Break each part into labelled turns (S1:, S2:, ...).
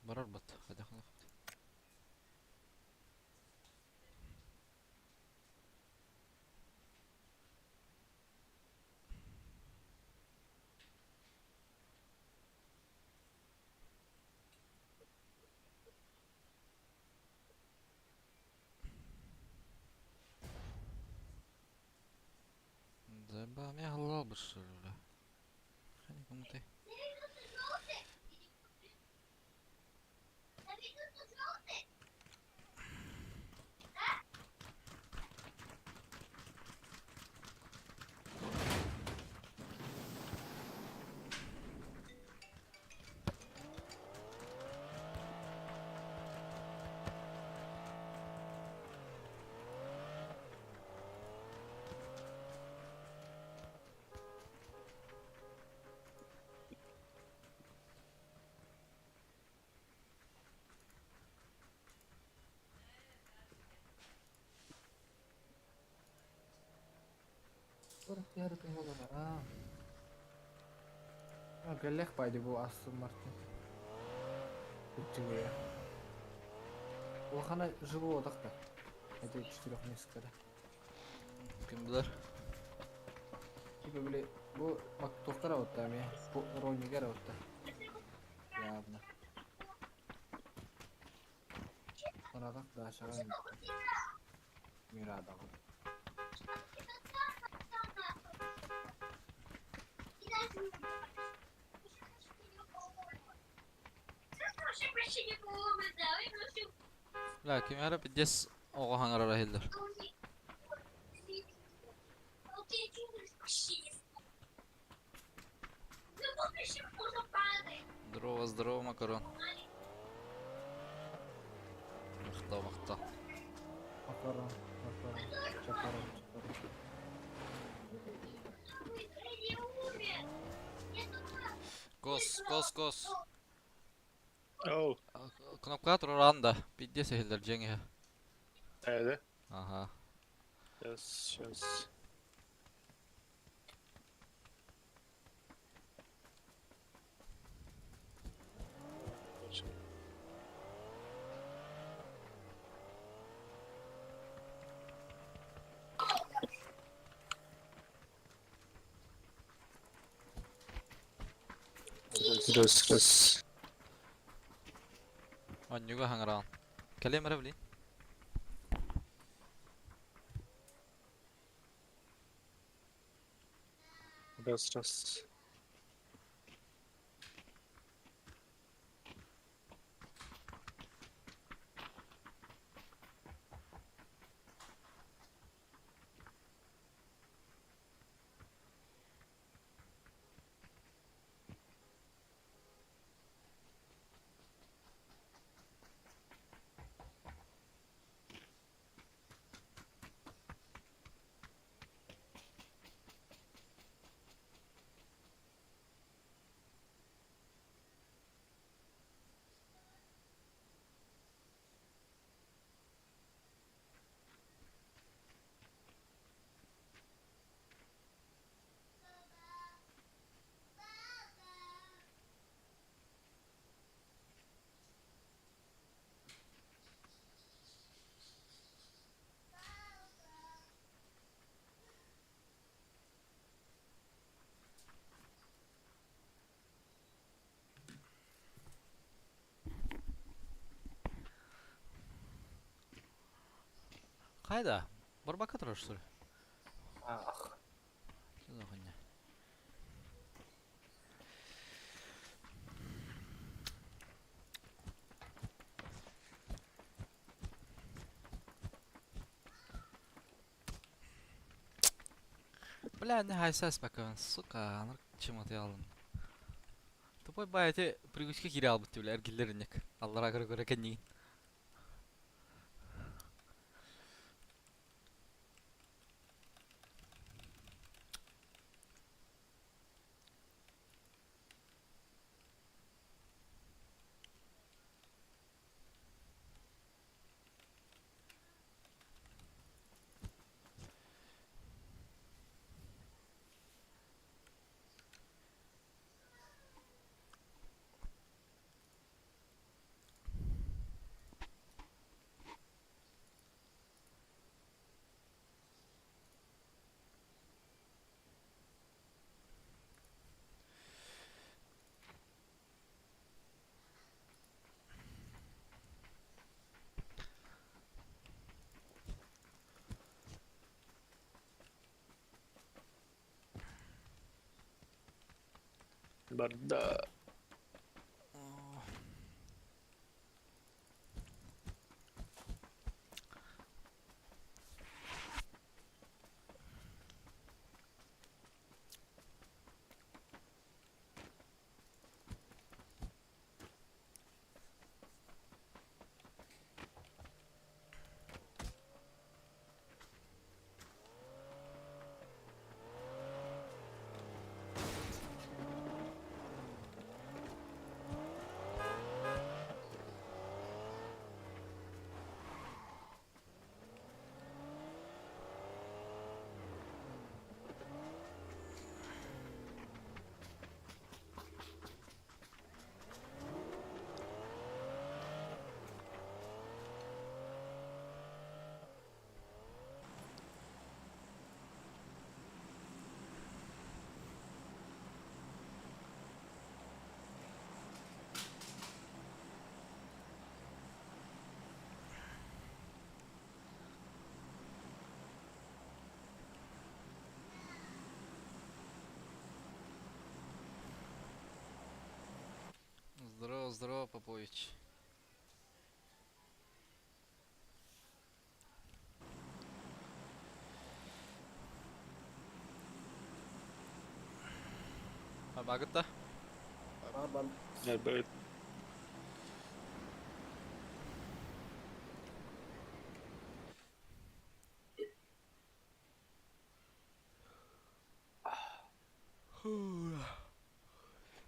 S1: Барар бат. Хайдах Заба, меня голова бы что ли, бля. Кому ты?
S2: Кэллэх байды бу Астон Мартин. Үчүгэй. Улахана животах да. Это четырех несколько.
S1: Ким билэр?
S2: Типа били бу мактуктар отта эми Ронигер отта. Явно. Санатах Дашаҕа Мирадаҕа.
S1: Бля, ким эрэ пиздец оҕо хаҥарара иһиллэр. Здорово, здорово, макарон. Махта, махта.
S2: Макарон, макарон, чакарон, чакарон.
S1: Кос, кос, кос.
S3: Оу,
S1: Кнопка туран да. Пиздец иһиллэр дьиэҥ иһэ.
S3: Эйде.
S1: Ага.
S3: Сейчас, сейчас. Раз, раз.
S1: Онньуга хаҥараҕын. Кэлиэм эрэ блин.
S3: Раз, раз.
S1: Хайда? Барбака турар что ли?
S2: Ах.
S1: Что за хуйня? Бля, не хайсас пока, сука, анар чем отъялым. Тупой бай эти привычка кире албыт бля, эргиллер инник. Аллара көрө көрө кэннигин.
S3: Барда.
S1: Здорово, здорово, Попович. Багыт да?
S2: Бар бар.
S3: Evet.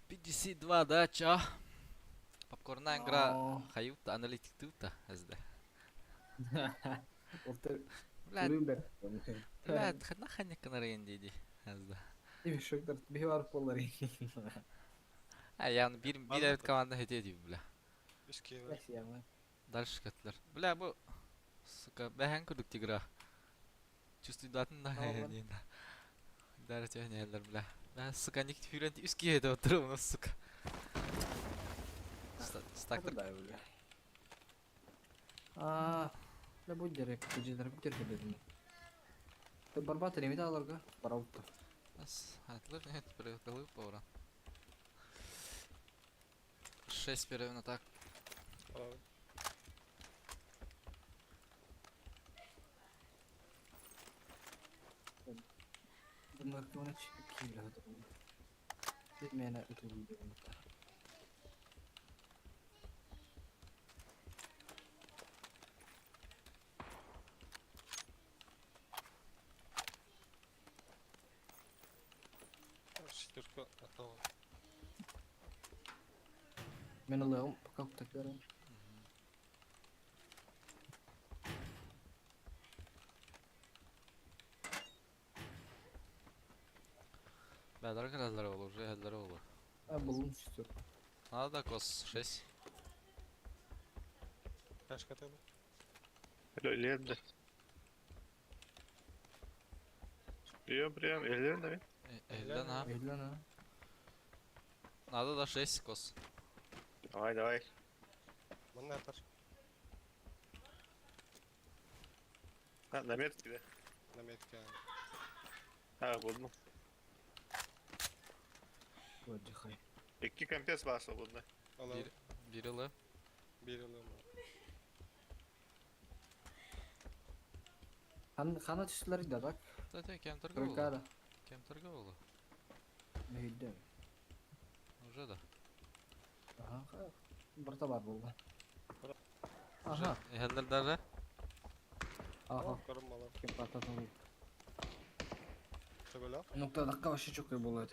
S1: 52, да, ча? Попкорна игра
S2: Оо.
S1: хаюта, аналитик тута, СД.
S2: Орта
S1: Блядь,
S2: Блюмберг.
S1: блядь, хана ханя канарен диди, СД.
S2: Бишөктөр би бар болар.
S1: А, я bir bir evet команда hediye edeyim бля.
S4: Үскиевер.
S1: Дальше катлар. Бля, бу сука, бэхэн курдук игра. Чувствую датын да.
S2: Ага.
S1: Не, да. Даже тебя не бля. Бля, сука, ник фюрент үски это отырым, сука. Стактер.
S2: Да, бля. Аа, да бу дерек, бу дерек, бу дерек дедим. Барбат немеде аларга барауттар.
S1: Атлар нет, привыкалы повара. 6 перевен атак.
S2: Bunlar ona çıkıp kim rahat oldu. Bilmeyene ötürüldü.
S4: Шестерка аталан.
S2: Мен алыам, пока кутакlarım.
S1: Бля, дорога олу, уже здорово.
S2: А булун шестерка.
S1: Надо да, кос 6.
S4: Кашка табы.
S3: Öyle Прием, прием. Ellerin de mi?
S1: Эллен, а.
S2: Эйлен а.
S1: Надо да 6 кос.
S3: Давай, давай.
S4: Манна атар.
S3: Ha, на метке, да?
S4: На метке.
S3: Ha, buldum.
S2: Отдыхай.
S3: İki kompes varsa bunda.
S4: Ала.
S1: Bir, bir yılı.
S4: Bir алам.
S2: Хан хана түстүлөр да так.
S1: Да, кем торговал?
S2: Тройкада.
S1: Кем торговал?
S2: Мейде.
S1: Уже да.
S2: Ага. Барта бар болду.
S1: Уже.
S2: Ага.
S1: Эллер даже.
S2: Ага.
S4: Корым алам.
S2: Кем пататын.
S4: Табыла.
S2: Нокта дакка вообще çok iyi болду.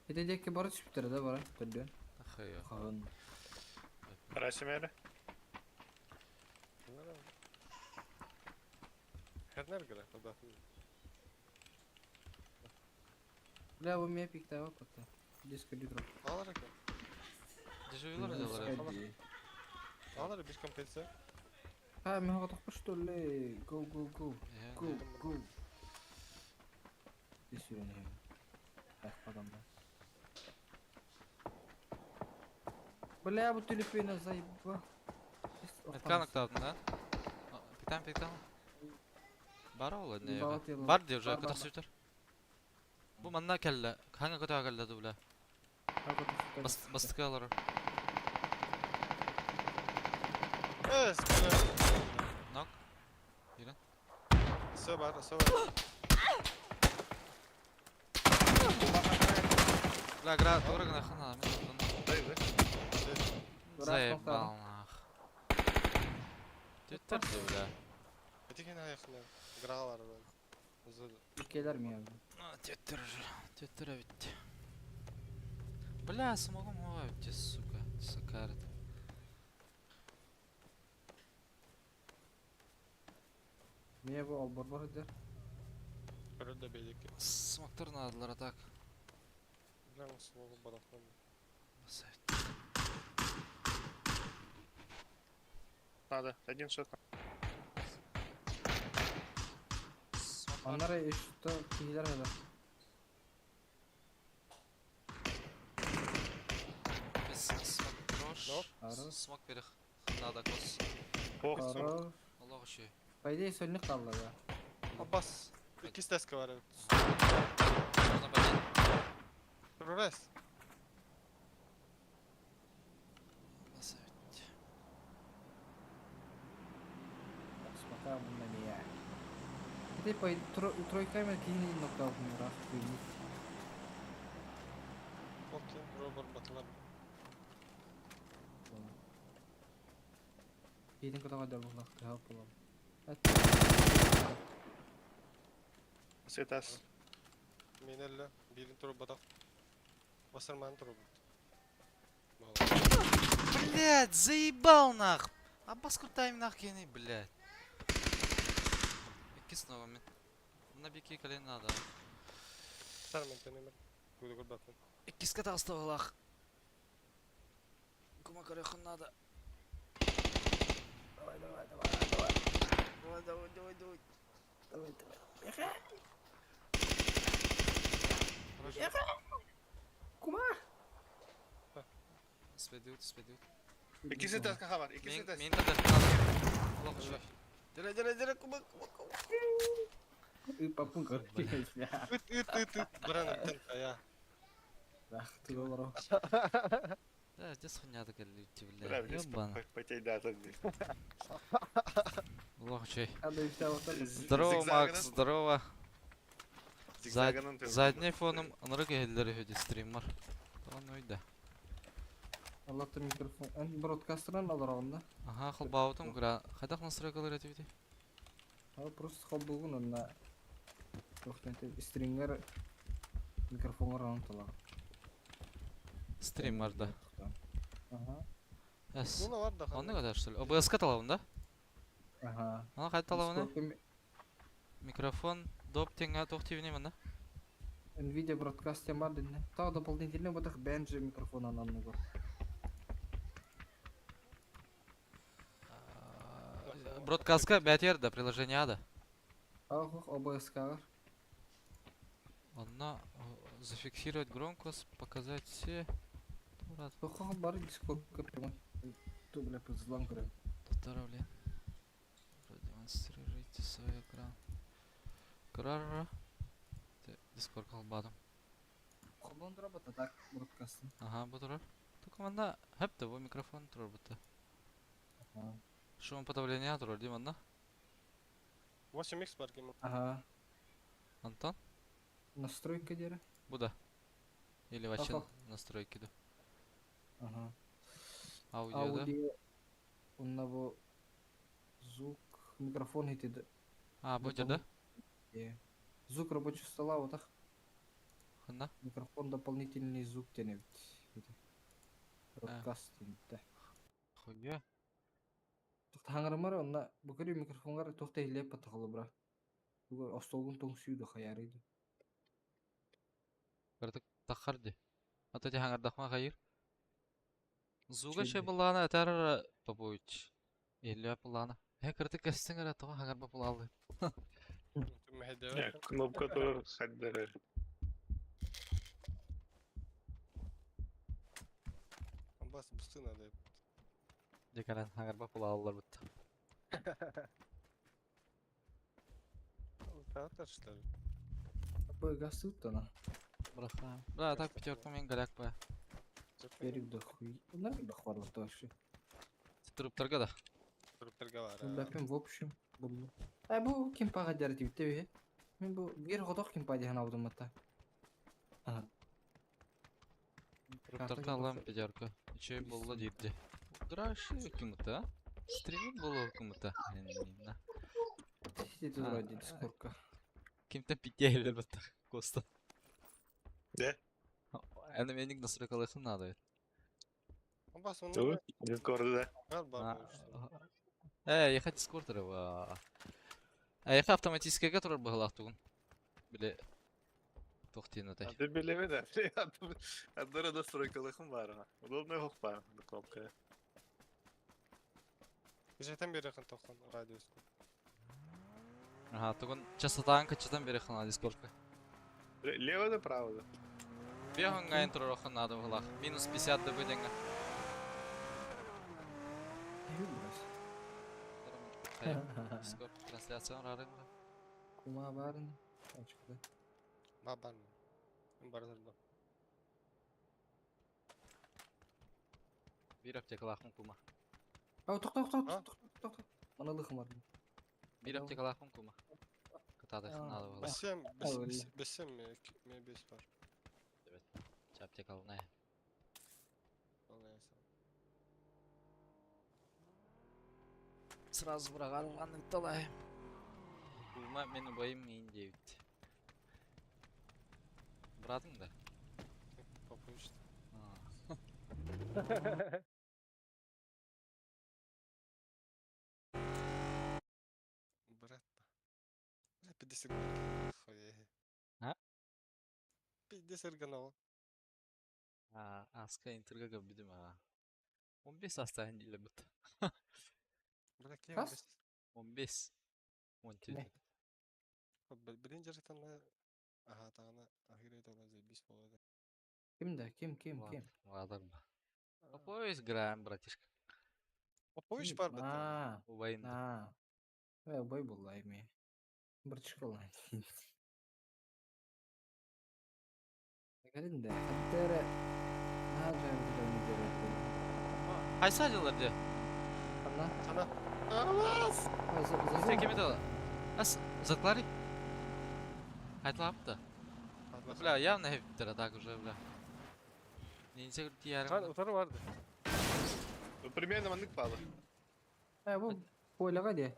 S2: Эте декке бары түшүптөр да бара. Түрдөн.
S1: Ахайо.
S2: Кагын.
S3: Parası
S4: Хернер гра, да.
S2: Бля, бу меня пикта опыта. Диско литр.
S4: Алар экен.
S1: Дежавюлар делали.
S4: Алар bir компенсия.
S2: Ha, мен хатак что ли? Go go go. Go go. Bir sürü Ах, да. Бля, бу телефона заеба.
S1: Метка ноктадın да? Питам, питам. Бар ол не?
S2: Бар,
S1: Бар де уже
S2: Бар, бар,
S1: кытак
S2: бар.
S1: сүтер. Бу манна кэллэ. Хаҥа көтөҕө кэллэ дуу, бля. Бастакы олорор.
S4: Эс, бля.
S1: Нок. Ирин.
S4: Все бар, все бар.
S1: Бля, гра, тура гына хана, мен Заебал нах. Түттер бля.
S4: Этиген аяқына грагалар бар. Uzun.
S2: Иккилэр миэхэ.
S1: Түттер уже. Түттер бит. Бля, смогу мовить, сука. Сакарит.
S2: Миэ бу олбор бар дэр.
S4: Көрөр да бейдеки.
S1: Смоктар надалар, а так.
S4: Бля, смогу барахлам.
S3: Надо, один шот.
S2: Аннары что киһилэр хада.
S1: Без смок трош.
S2: Ары.
S1: Смок берех. Надо кос.
S3: Ох,
S2: Ары.
S1: Аллах еще.
S2: По идее сольник қалды да.
S4: Аббас. Икки стеска бар.
S1: Можно поднять.
S4: Рурес.
S1: Поставить.
S2: Смока мына мия. Ити по тройка мен киһини нокаут мурах киһини.
S4: Окей, робор батылар.
S2: Киһини көтөҕө да буллах тыһа булам.
S3: Сетас.
S4: Мен әлі бирин туруп батақ. Басырман туруп.
S1: Блять, заебал нах! Аббас крутайм нах кени, блять. Икки снова мен. На беки колен надо.
S4: Сармен тенемер. Куды көрбатын.
S1: Икки скаталсталах. Кума кореху надо.
S2: Давай, давай, давай, давай.
S1: Давай, давай, давай, давай.
S2: Давай, давай.
S1: Хорошо.
S2: Кума!
S1: Спедют, спедют.
S3: Икки сетас бар, икки
S1: Мен,
S3: сетас.
S1: мен надо. Аллах еще. Дере, дере, дере, кума, кума, кума.
S2: И папунка.
S4: Ыт, ыт, ыт, ыт. Бран ыттан кая.
S2: Ах, ты олоро.
S1: Да, здесь хуйня такая,
S3: Бля,
S1: бля,
S3: здесь
S1: ёбана.
S3: потей дата здесь.
S1: Аллах еще.
S2: Надо все вот это.
S1: Здорово, Макс, здорово.
S3: Зигзагынан
S1: Задний фоном ынырык иһиллэр үһү дии стриммер. Тоҕон уйда.
S2: Аллахта микрофон. Эн бродкастерын алар да.
S1: Аха, холбаутум гра. Хайдах настройкалар этибити?
S2: А просто холбугун онна. Тохтан стрингер микрофонга ран тала.
S1: Стриммер да.
S2: Ага.
S1: Эс.
S4: Буна бар да.
S1: Онны кадар что ли? ОБС-ка талабын да?
S2: Ага.
S1: Ана хайда талабын?
S2: Дискордка
S1: Микрофон доп теңге тоқ тибине мында.
S2: Nvidia broadcast бар дедин. Та дополнительный бодах бенджи микрофон анан бар.
S1: Бродкастка бәтер да приложение да.
S2: Ах, OBS кагар.
S1: Онна зафиксировать громкость, показать все. Турат,
S2: Тохо бар Discordка прямой. Ту бля пызлан көрөм.
S1: Татара, блин. Продемонстрируйте свой экран. Крара. Дискорд колбадым.
S2: Холбон работа так бродкаст.
S1: Ага, бу турар. Только манда хөп да бу микрофон турар бутта.
S2: Ага.
S1: Шум подавление турар дим анда.
S4: 8x бар кем.
S2: Ага.
S1: Антон?
S2: Настройка дере.
S1: Бу да. Или вообще
S2: Ага.
S1: настройки да.
S2: Ага.
S1: Аудио да.
S2: Аудио. Онна бу звук микрофон хитиди.
S1: А, бу да?
S2: Е. Звук рабочего стола вот так.
S1: Ханна?
S2: Микрофон дополнительный звук тенебит. Бродкаст да.
S1: Хуя.
S2: Тахаңармар онна бу көрү микрофонгар тохта илеп патахалы бра. Буга остолгун тоң сүйдү хаярыйды.
S1: Кырдык тахарди. Ата ти хаңардахма хайыр. Зуга шей
S2: Чейди.
S1: буллана этар Попович. Илля буллана. Э кырдык кестиң ара тоға хаңарба булалы.
S4: Мәһәдә.
S3: Кнопка тоже хаддер.
S4: Аббас бусты надо.
S1: Деканан хаңарба булалылар бутта.
S4: Театр что ли?
S2: Бу гасыт ана.
S1: Браха. Бля, так пятерка мен голяк ба.
S2: Берег да хуй. Нормально хварлата вообще.
S1: Труптарга да.
S4: Труптарга бар.
S2: Бәпем в общем булду. Ә бу кимпага дәрти битте бе. Мин бу бир годок кимпа дигән алдым ата.
S1: Труптарга алам пятерка. Еще и болла диде. Драши кем-то, а? Стримит было кем-то.
S2: Сидит вроде дискордка.
S1: Кем-то петели бит. Коста.
S3: Да?
S1: Әне меник настройкалыхын надо.
S4: Бас оны
S3: Тугу? Дискордда.
S4: бар бар.
S1: Э, я хотел Дискорд рыва. А я автоматически турар быһылаах тугун. Биле тохтин атай.
S3: А ты билеме да. Аддара настройкалыхын бар. Удобный хокпа. Кнопка.
S4: Бижетен бери кын тохон радиус.
S1: Ага, тугун частотаан качатан бере хана Дискордка.
S3: Лево да право да.
S1: Бегон гайн турар надо быһылаах. Минус 50 дб деньга. Дискорд трансляция рарым.
S2: Кума барын. Очкада.
S4: Ба бар. Бар да.
S1: Бир аптекалаахын кума.
S2: А, токто, токто, токто, токто. Маналыхым бар.
S1: Бир аптекалаахын кума. Кытадыхын надо быһылаах.
S4: Бесем, бесем ме бес бар.
S1: Аптекалына. Сразу брагалган талай. Кума мен убайым мин дейт. Братың да?
S4: Попусть. Брат. Бля, 50 Хуе.
S1: А?
S4: 50 гнал.
S1: А, аска интерга бидим а. 15 астайын диле бит.
S4: Бля, кем?
S2: Раз?
S1: 15. 14.
S4: Блин, держит на... Ага, тағына ахирет ола заебись болады.
S2: Ким да, ким, ким, ким?
S1: Ладно. Поезд играем, братишка.
S4: Поезд бар бит.
S2: А,
S1: Убайын.
S2: а. Э, убай булла эми. Братишка лан. Галинда, хаттара. Нажа биле.
S1: Кайсы ажылар де?
S2: Ана.
S4: Ана. Алмаз!
S1: Сен кем еді? Ас, затлары? Қайталапты. Бля, явно хептер, а так уже, бля. Нинсе
S4: Хан,
S1: ярым.
S4: утары барды.
S3: Ну, примерно маннык пала.
S2: Э, бу поляга де.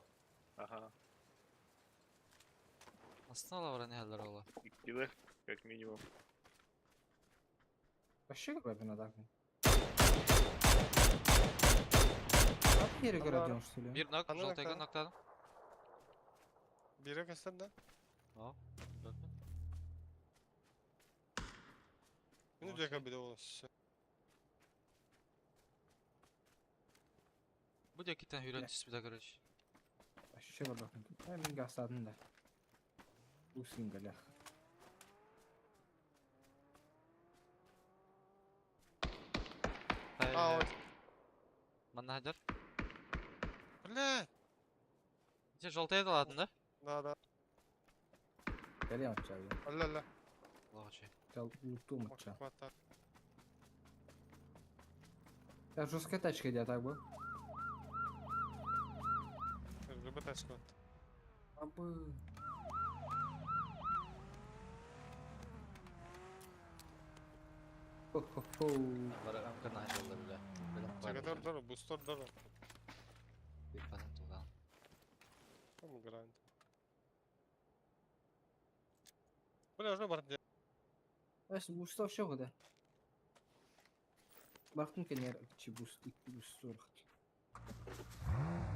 S3: Ага.
S1: Астына бар не хәлләр ола.
S3: Кило, как минимум.
S2: Вообще көрөбүн так. Ат yere көрөдүң что ли?
S1: Бир нок,
S4: Аны
S1: жолтайга
S4: ноктадым.
S1: ноктадым.
S4: Бире көстөр да. Мені жека биле ол.
S1: Бу декитен хүрен түс бит, короче.
S2: Вообще көрөбүн. Э, мен гасадым да. Усин галях.
S4: А, ой.
S1: Манна хаҗар.
S4: Бля!
S1: Сен жолтайды аладың да?
S4: Да, да.
S2: Кэлен атча.
S4: Алла, алла.
S1: Логочи.
S2: Кал лутум атча.
S4: Хвата.
S2: Я жесткая тачка идет, так бы.
S4: Рыба тачка.
S2: Абы. Хо-хо-хо.
S1: Бара амкана хаҗалар, бля.
S4: Чагатар дору, бустор дору.
S1: Бир туган.
S4: Там грант. Бля, уже бар.
S2: Эс буста вообще года. Бактым кенер чи буст икки буст сурх.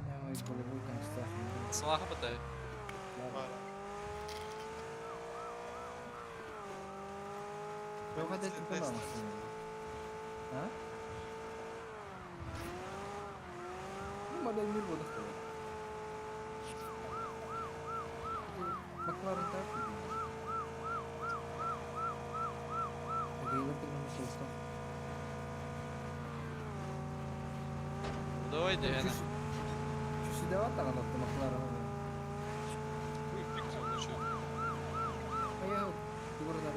S2: Давай головой там страшно.
S1: Салаха батай.
S4: Бар.
S2: Yok hadi
S4: Тест.
S2: А? Ну, модель мир буду. Макларен так.
S1: Давай дегene.
S2: Чүсү деп атаган атты Макларен.
S4: Ой, пик зону чё.
S2: Ая, тугурдар.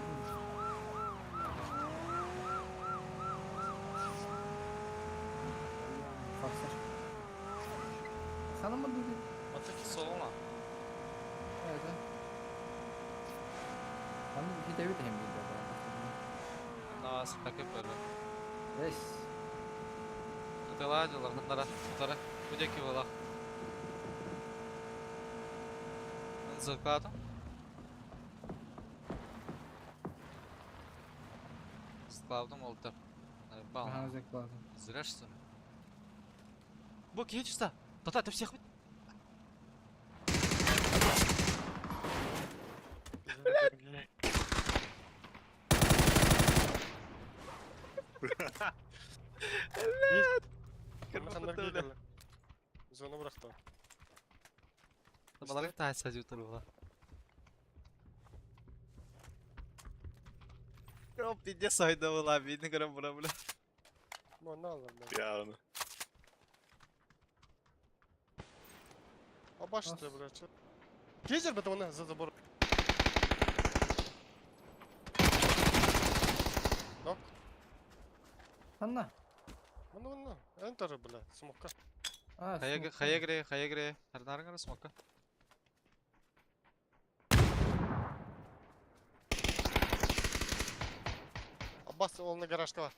S2: Ханан барда?
S1: Аты солома.
S2: Evet. Аны хитэбит эһэм биирдэ.
S1: Нас такып бары.
S2: Yes.
S1: Атылаа дьылар ханнара. Утара. Бу диэки буолах. Закладом. Складом олтар. Бал.
S2: Ага, закладом.
S1: Зря что ли? Бу киһи чисто. Тата, ты всех...
S4: Блядь! Ханнар киирдилэр. Зона бырахта.
S1: Баларга таай садьы турбула. Оп, пиздец сайда была, видно, көрөн бура, бля.
S4: Манна алар мен.
S3: Я
S4: А башты, блядь. Кезер бит оны за забор. Нок.
S2: Ханна.
S4: Мына мына. Энтер, блядь, смокка.
S2: А,
S1: Хайа хайа гре, хайа гре. Харнарыңар смока.
S4: Аббас ол на гаражка бар.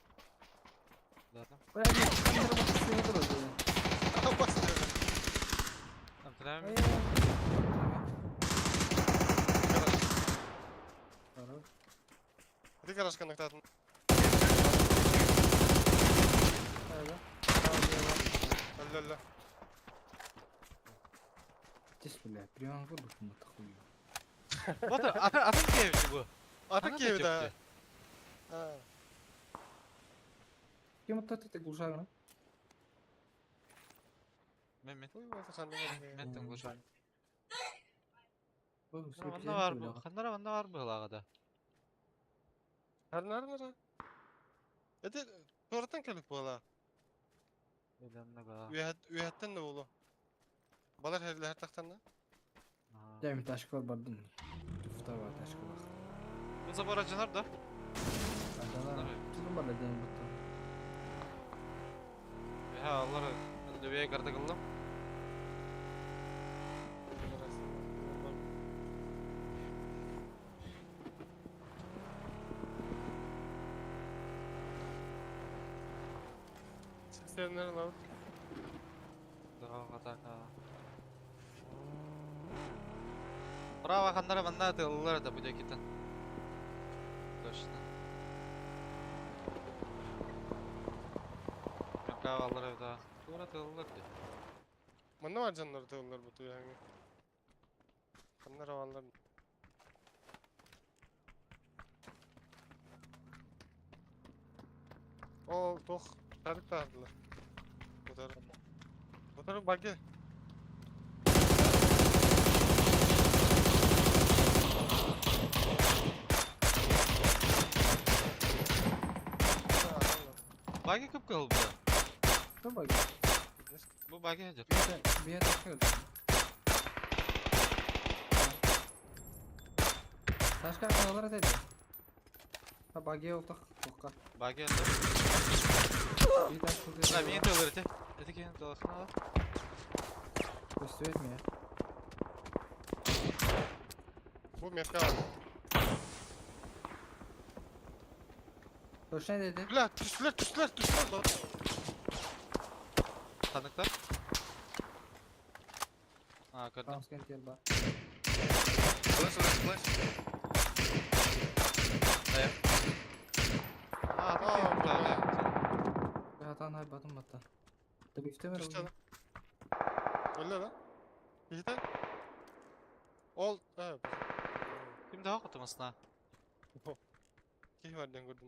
S1: Ладно.
S2: Бля, мен ханнара баксы
S4: Аббас.
S1: Там прям.
S4: Гараж.
S2: Хорош.
S4: Ты гаражка нактатын.
S2: Хайда.
S4: Алла алла.
S2: Тес, бля, прям выбухну хуй.
S1: Вот, атын атын киевчи бу.
S4: Аты киев да. А.
S2: Кем вот это глушагна?
S1: Мен мен.
S4: Хуй вот ханнар.
S1: Мен тем глушак. Манна бар бу. Ханнара манна бар бу лагада.
S4: Ханнар нара. Это туораттан келбит буола.
S1: Билемне ба.
S4: Үөһэттэн да буолуо. Балар херлэһэр тахтанна.
S2: Дәм ташка бардым. Туфта ташка бар.
S1: Бу забора жанар да.
S2: Адана. Тузун бар дәм бутта.
S1: Я алар дөбе карта кылдым.
S4: Сестернер лабыт.
S1: Да, атака. Браво, ханнара манна тыллар да бу декитен. Точно. Мен право алар да. Тура тыллар ди.
S4: Манна бар жаннар тыллар бу туяңы. Ханнар алар. О, тох, тарык тардылар. Мотор. Мотор баги.
S1: Баги көп кыл бу.
S2: Что баг?
S1: Бу баги хәҗер.
S2: Бия ташка. Ташка алар этеди. Ha баги олтак токка.
S1: Баги
S2: Bir ташка.
S1: Да, мен тыллар эте. Эте кен тыллар.
S2: Көстүбөт меня.
S4: Бу метка бар.
S2: Точно dedi.
S4: Бля, түстүлөр, түстүлөр, түстүлөр.
S1: Таныкта. А, көрдүм.
S2: Tamam тер бар.
S3: Флеш, флеш, флеш.
S1: Дая. А,
S4: А,
S1: атын
S4: бля.
S2: Хатан hay батым батта. Табифте бер.
S4: Түстү. Өллө да? Кихите? Ол, э,
S1: Ким да окутумасына.
S4: кихи бар ден көрдүм.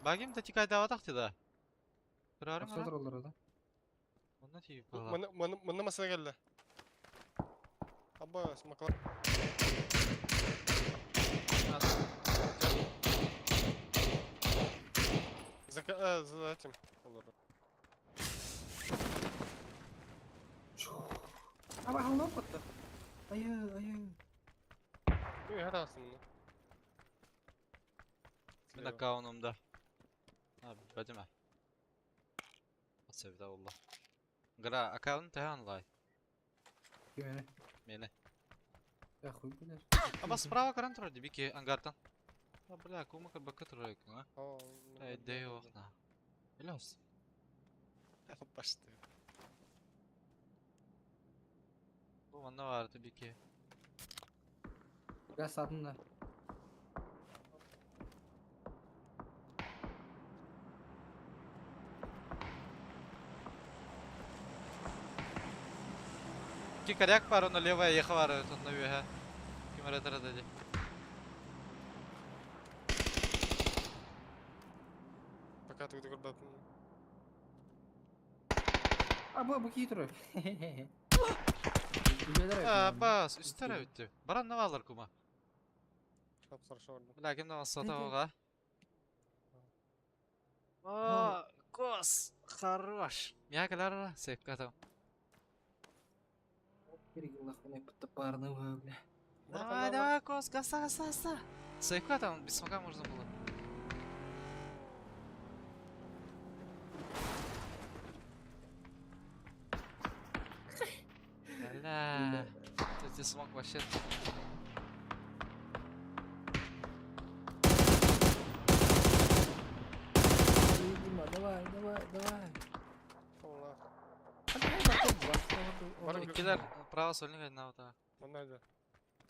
S1: Багим да тикайда атакты да. Көрөрүм
S2: Аксатыр
S1: ара.
S2: олар да.
S1: Онда тип бала.
S4: Мына мына мына масына келди. Абба, смакла. За за этим. Олар.
S2: Аба халап батта. Айы, айы.
S4: Үй, хатасың мына.
S1: Мен аккаунтумда. А, бадима. Асабда wallah. Гра аккаунт та онлайн.
S2: Кимини?
S1: Мені.
S2: Я хуй билэр.
S1: Аба справа көрөн турар дии бики ангартан. А бля, кума бакка турар а?
S4: О,
S1: Эй, дэй на. Элёс.
S4: Пошты.
S1: Бу манна баар бики.
S2: Газ сатында.
S1: Ки коряк бар, онно левая еха бар, онно үөһэ. Ким эрэ тарада дии.
S4: Пока ты көрбөппүн.
S2: А бу бу кии турар.
S1: А, бас, үстер өттү. Баран навалар кума.
S4: Хоп, хорошо ордум.
S1: Бля, ким навал сата оға. О, кос, хорош. Мия калара, сепка там.
S2: Парного, бля.
S1: Давай, давай, кос, гаса, гаса, гаса. Сепка там, без смока можно было. Бля, ты смог вообще.
S2: Дима, давай, давай, давай.
S4: Ола.
S2: А давай потом,
S4: Баран
S1: Иккилэр право сольник одна вот.
S4: Манна да.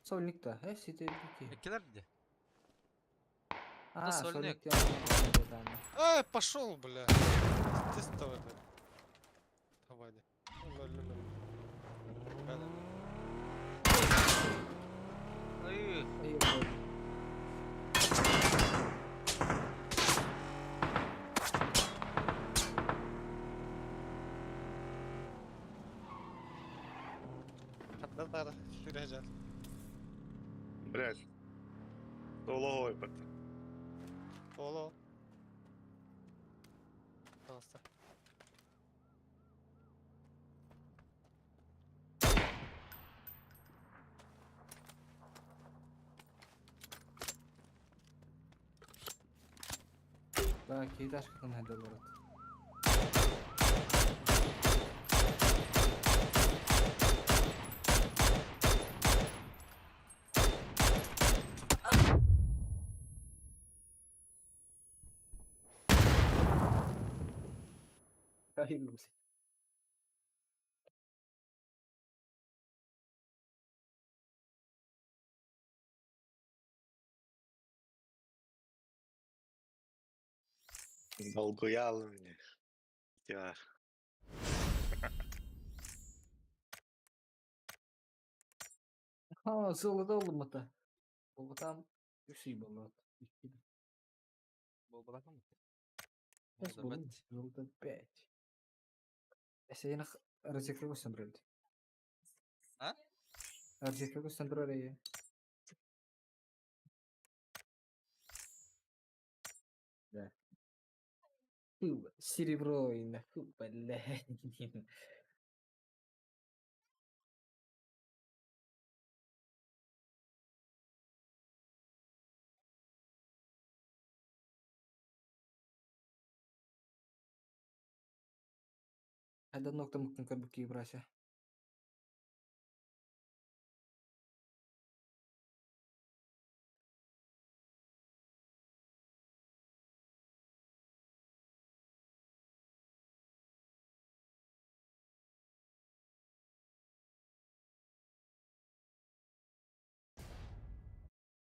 S2: Сольник-то, э, сите бики.
S1: Иккилэр где?
S2: А,
S1: сольник.
S2: сольник. Да, да.
S4: Эй, пошел, бля. Ты давай, бля. Давай, да. Ноль, ноль, ноль. Да, да, да.
S1: Ой,
S2: Ай, ой.
S4: Да, да, да. Сережа.
S3: Блядь. Толоой бат.
S4: Оло. Пожалуйста.
S2: Да, кейташкатын хайдалар. Hayırlı olsun.
S3: Долгуял меня. Я.
S2: Ha, золото olmadı. Болбатам үс үй болот.
S1: Болбатакым.
S2: Сейчас болот. Золото 5. Эсейна разекрего сандырды.
S1: А?
S2: Разекрего сандырды. Да. Фу, серебро и нахуй, блядь. Хайда ноктам көрбүк брася.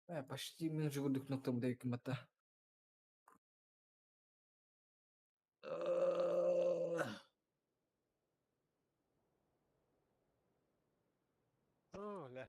S2: Э, почти мен жүгірдік ноктам дейк мата.
S4: О, бля.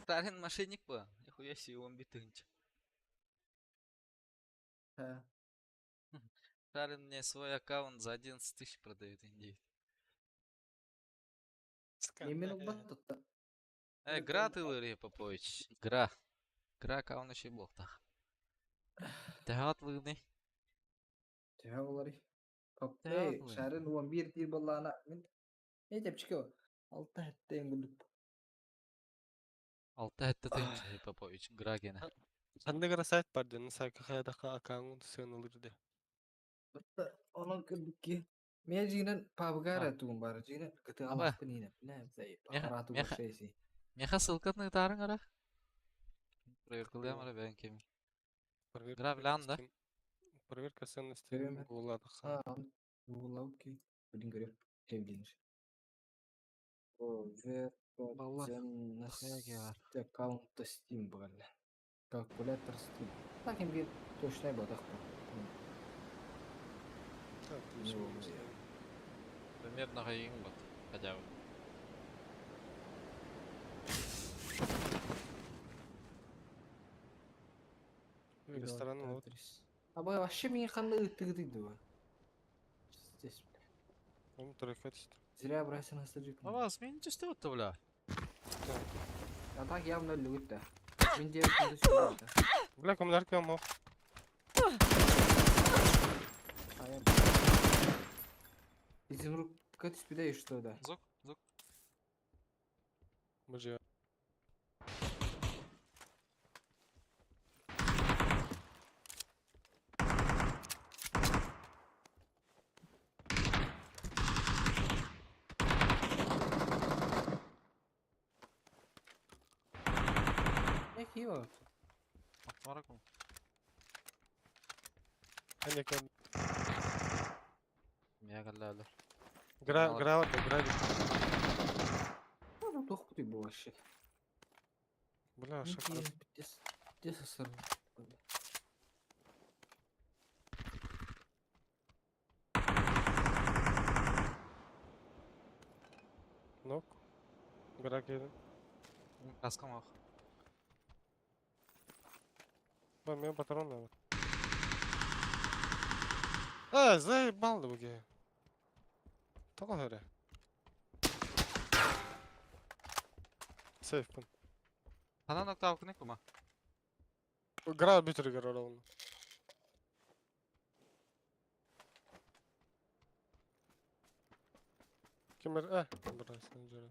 S1: Сталин мошенник был. Нихуя себе, он битынч.
S2: Ха.
S1: Сталин мне свой аккаунт за 11 тысяч продает, индейец.
S2: Мин ылбат
S1: Гра ты, Лария Попович. Гра. Гра аккаунт еще буолтах. Тэһаат лыгны.
S2: Төһө буоларый?
S1: Төһө
S2: Эй, шарын 11 диир буоллаҕына мин ээ чэпчэки алта сэттэ курдук.
S1: Алта сэттэ тыһыынча Попович. Гра гена.
S4: Ханнык эрэ сайт бар диэн саакка хайдахха аккаунт сыаналыыр дии.
S2: Онон кырдык Мен дьиҥинэн пабга эрэ тугум баара дьиҥинэн
S1: Аба.
S2: кытыалаахпын иинэ
S1: Меха,
S2: аппарату
S1: меха,
S2: большой
S1: меха ссылкатын ыытаарыҥ эрэ. Проверкалыам эрэ бэйэҥ кими.
S4: Проверка
S1: Гра билэҕин да?
S4: Steam. Проверка ценности
S2: Көрүөм.
S4: Гугла
S2: Гугла окей. Блин көрүөм. Эвлинж. Проверка
S1: Баллар.
S2: ценности аккаунта Steam буолла. Калькулятор Steam. Так им биир точнай буолбатах
S4: Так,
S2: Ну,
S1: Примерно хайыҥ бат. Хотя бы.
S4: Ресторан вот.
S2: А бу вообще мин ханна ыыттыгытый дуо? Здесь.
S4: Он тройка түсті.
S2: Зря бросил на саджик.
S1: Аба, смените что бля.
S2: А так явно лүгүт да. Мин диэбит сүрүт да.
S4: Бля, коммунарка мох.
S2: Хайа. Изумрудка түспүтэ и что да?
S1: Звук, звук.
S4: Боже.
S2: Эх, его.
S1: Автомаракум.
S4: Әне
S1: Меня галлялар.
S4: Гра,
S1: Мало.
S4: гра, гра.
S2: Ну, туох бутуй бу вообще.
S4: Бля, шакал.
S2: Где сосор?
S4: Нок. Гра келді.
S1: Каскам ах.
S4: Ба, мен патрон надо. А, заебал да буге. Тоға хөрі. Сейф пын.
S1: Хана ноктавкыны кума.
S4: Гра бүтіргер оралын. Кемер, бра, сен жүрі.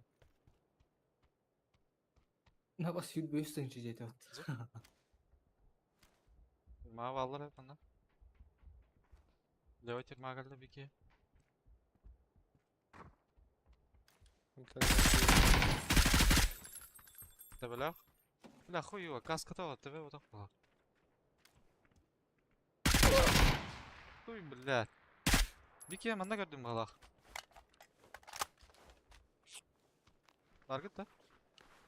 S2: На бас ют бөстөн жетет.
S1: Ма алар hep анда. Левый терма галла бики. Табелах. Бля, хуй каска това, тебе вот так. Хуй, бля. Бики, манна көрдүм балах. Баргыт да?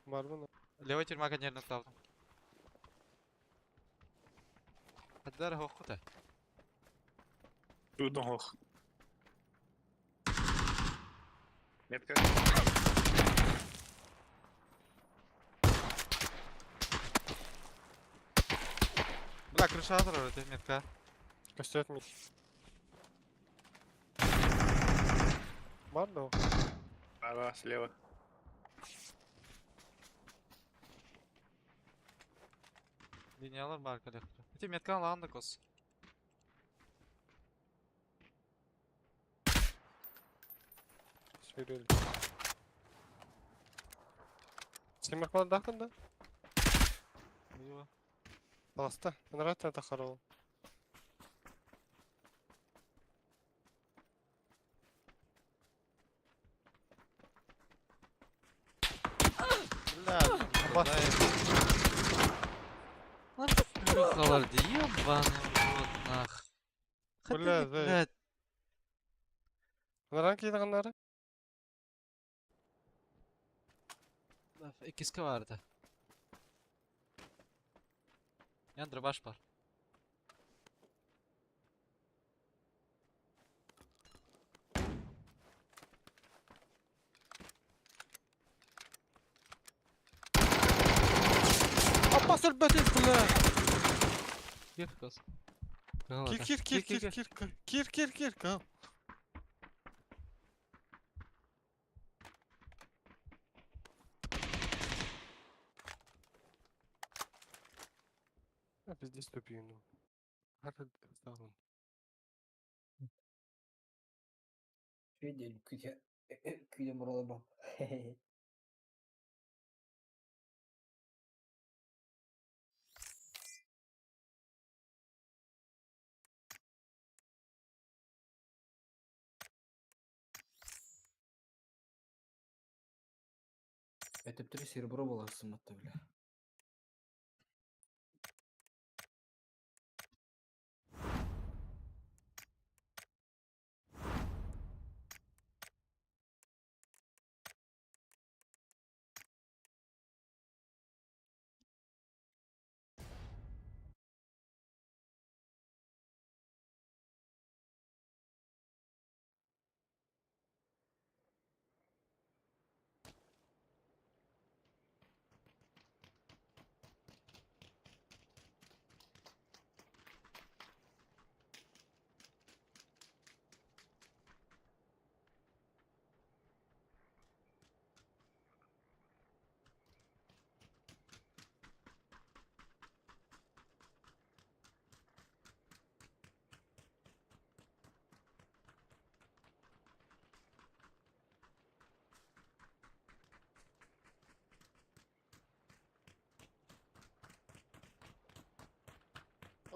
S4: Бар бұны.
S1: Левый терма конерник тавдым. Хаддар хохкута.
S3: Трудно хох. Метка.
S1: Бля, крыша атыр это метка.
S4: Костет ми. Бар да?
S3: Справа, слева.
S1: Линиялар бар коллектор. Эти метка алан кос.
S4: Сөйледі. Сен мақпалдақын да?
S1: Хуево.
S4: Баласта. Нравится это харол.
S1: Бля,
S4: Бас.
S1: Плюхалар ди, ебаный в рот, нах.
S4: Бля,
S1: Хотя,
S4: зай.
S1: блядь,
S4: Наран кейдіғаннары?
S1: Иккиска барды. Ян дробаш бар.
S4: көрбөтүм, бля?
S1: Кир кыз.
S4: Кир, кир, кир, кир, кир, кир, кир, кир, кир. Я пиздец тупью, ну.
S2: Видели, күйде бұралабам. Өтөптөрү серебро боларсың батта бля.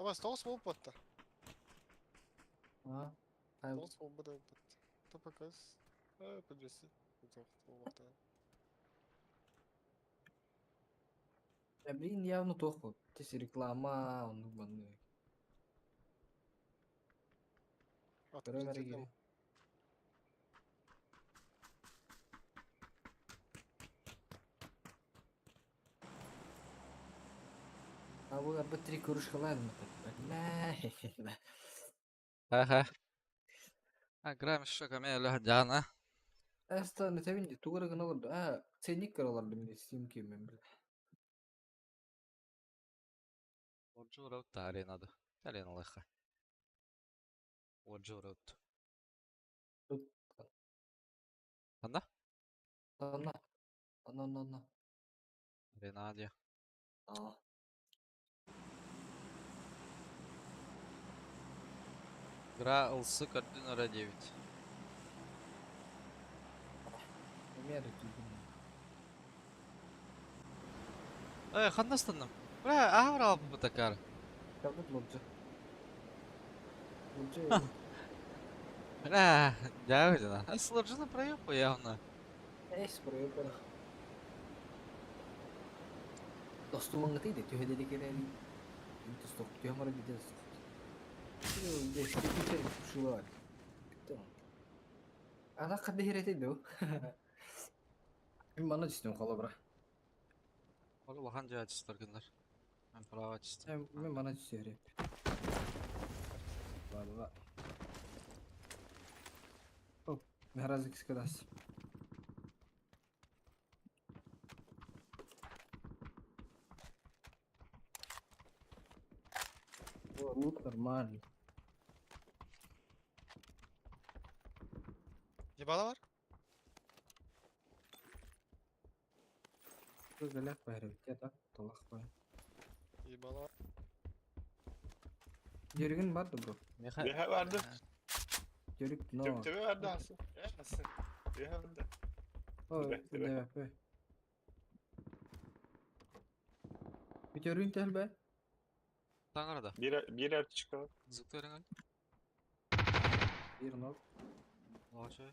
S4: Абас тоҕус буолбатта.
S2: А?
S4: Тоҕус буолбут эбит. ТПКС. Подвеси.
S2: Да блин, явно туох буол. Тес реклама, оннук маннык. Көрөм эрэ киһи. А бұл арба три кружкаларын. Бля.
S1: Ха-ха. А, грамм шоками лөһдяна.
S2: Аста не табин тугара гыналар. А, ценник каралар мен Steam кемен бля.
S1: Оджура аренада. Арена лыха. Оджура.
S2: Тут.
S1: Анда?
S2: Ана. Ана, ана, ана.
S1: Арена
S2: А.
S1: Игра ЛС Кардинара 9.
S2: Примеры тут.
S1: Э, ханнастанным. Бля, авра бутакар.
S2: Как лобжа. Лобжа.
S1: Бля, дявина. А сложно проебку явно.
S2: Эс проебана. Достумаңгы дейді, төһөдө керели. Инте стоп, төһө мара биде стоп. Шулар. Ана кандай херетейди бу? Мен мана түстүм кала бра.
S1: Ол улахан жаачыстар күндөр. Мен права чистым.
S2: Мен мана түстүм хереп. Ладно. Оп, мен разы кискадас. О, лут нормальный.
S4: Ебала бар?
S2: Көзөлөк байры бит так, толақ бай.
S4: Ебала бар.
S2: Жүргін бар да бро.
S1: Меха.
S3: Беха барды.
S2: Жүрүк но.
S3: Төп төбе барды асы. Асы. Беха барды.
S2: О,
S3: Төбе, төбе.
S2: төбе. Бүтөрүн тәлбе.
S1: Таңарда.
S3: Bir bir çıkalım.
S1: Зыктырың.
S2: Bir нол.
S1: Лаша.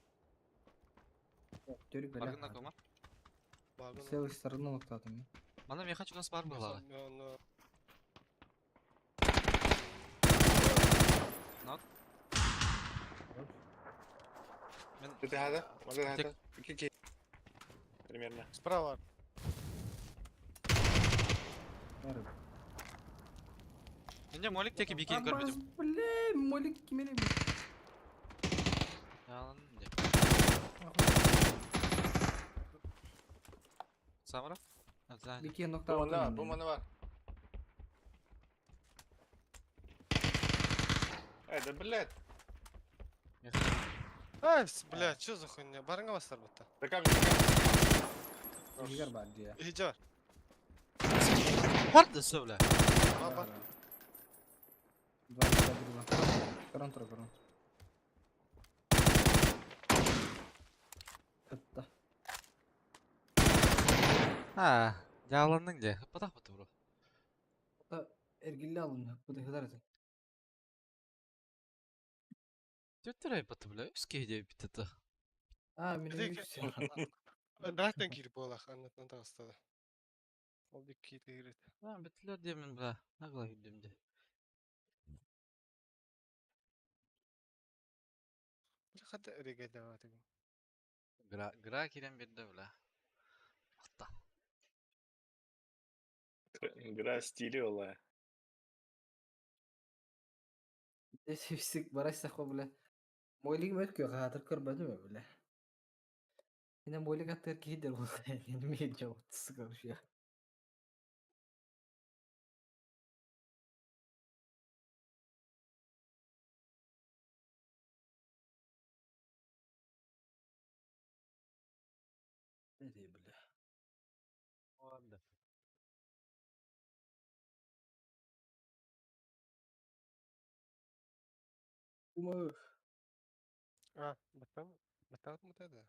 S2: Жүрүк беле.
S1: Баргына кома.
S4: Багын.
S2: С левой стороны локтадым.
S1: Мана меха чугас бар була. Мен
S3: Төте хада. Мада
S1: Тек-
S3: хада. İki iki. Примерно.
S4: Справа.
S2: Бары.
S1: Менде молик теки бикин көрбөдүм.
S2: Бле, молик кимени.
S1: Ялан де. Самара? Азан.
S2: Бики
S3: Bu
S2: нокта.
S3: manda var. Bu manda var. Эй, да блядь.
S4: Ай, блядь, что за хуйня? Барыңа бастар бутта.
S3: Да как же?
S2: Игорь бар дия.
S4: Иһдьэ бар.
S1: Бар да сөп, бля.
S4: Бар, бар.
S2: Два, два, два. Көрөн тура, көрөн. Кытта.
S1: А, дьааланныҥ дии. Ыппатах буту бро.
S2: Эргиллэ алын, бутыһыдар этэ.
S1: Түттэр айбаты, бля, үс киһи диэбит это.
S2: А, мин
S4: Ити-
S2: үс.
S4: Ыраахтан киир буолах, аннаттан таҕыста да. Ол дик киир киирет.
S1: А, бүттүлэр диэмин, бля. Нагла күлдүм дии.
S4: Бля, хата эрегедаватыгын.
S1: Гра, гра киирэн биэрдэ, бля. Ахта.
S3: Игра стилевая.
S2: Сипсик барайсах бля. Мойлиг мөт кө хаатыр көрбөтүм бля. Ине мойлиг аттыр киһи дер ол. Неме жауап короче. Не бля.
S1: Ладно.
S2: Ума
S4: А, баттан, баттан мутада.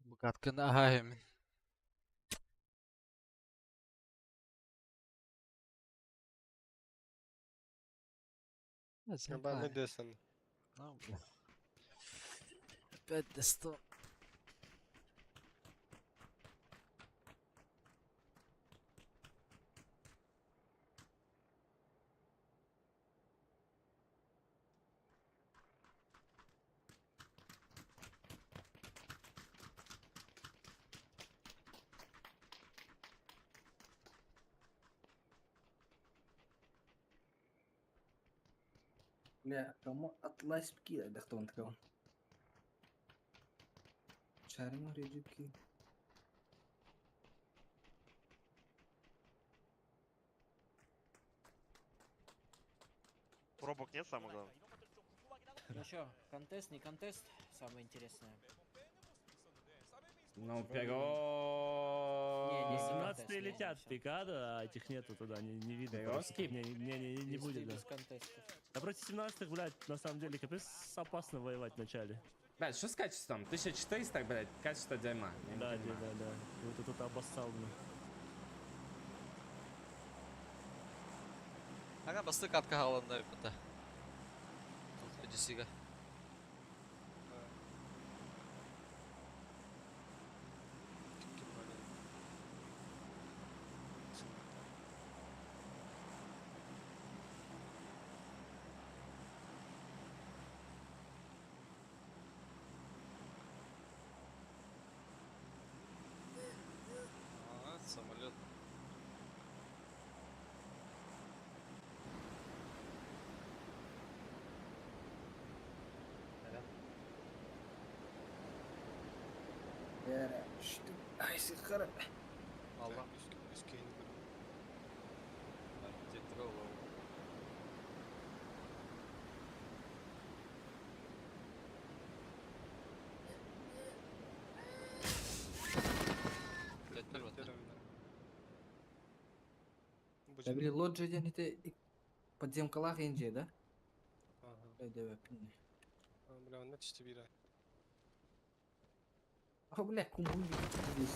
S1: Букаткын аһаһымын.
S4: Ба, не десен.
S1: Опять до.
S2: Бля, кому атлас ки дахтон такого. Шарим режимки.
S5: Пробок нет, самое главное.
S6: Ну что, контест, не контест, самое интересное.
S7: Ну, перо...
S6: Не, не
S8: 17
S6: не,
S8: летят
S6: всё.
S8: пика, да, а этих нету туда, не видно.
S7: Перовский?
S8: Не, не, не, не
S6: Листы
S8: будет, да.
S6: без контестов.
S8: Да против 17-х, блядь, на самом деле, капец опасно воевать в начале.
S7: Блядь, что с качеством? 1400, блядь, качество дерьма. Я не
S8: Да, да,
S7: понимаю.
S8: да, да. Вот это тут обоссал, блин.
S1: Ага, басты катка халанда бата. Тут Одиссига. А, самолет.
S2: Бля, что? Ай, сихара.
S1: Алла.
S4: Үс киһини көрдүм.
S1: Архитектура. Теттер бата.
S2: Да, били лоджия ден это подземкалах инже, да?
S4: Ага.
S2: Бля, да, пин.
S4: А, Бля, он начисти бира.
S2: А, бля, куму здесь.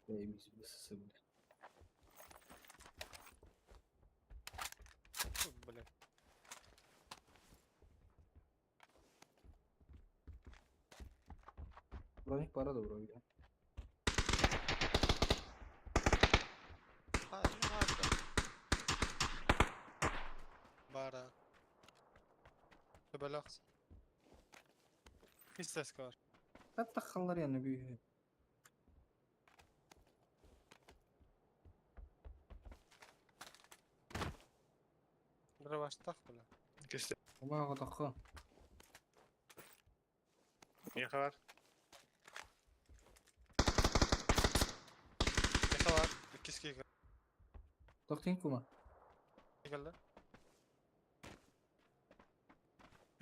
S2: Бля, бля.
S4: Фу, Бля.
S2: Броник пора добро, бля.
S4: Төбөлөөх. Кистеска бар.
S2: Hatta yani büyüğü.
S4: Бир баштах бля.
S3: Кисте.
S2: Ома отаққа.
S3: Не бар.
S4: Эха бар. Иккис
S2: Тоқтин кума.
S4: келді.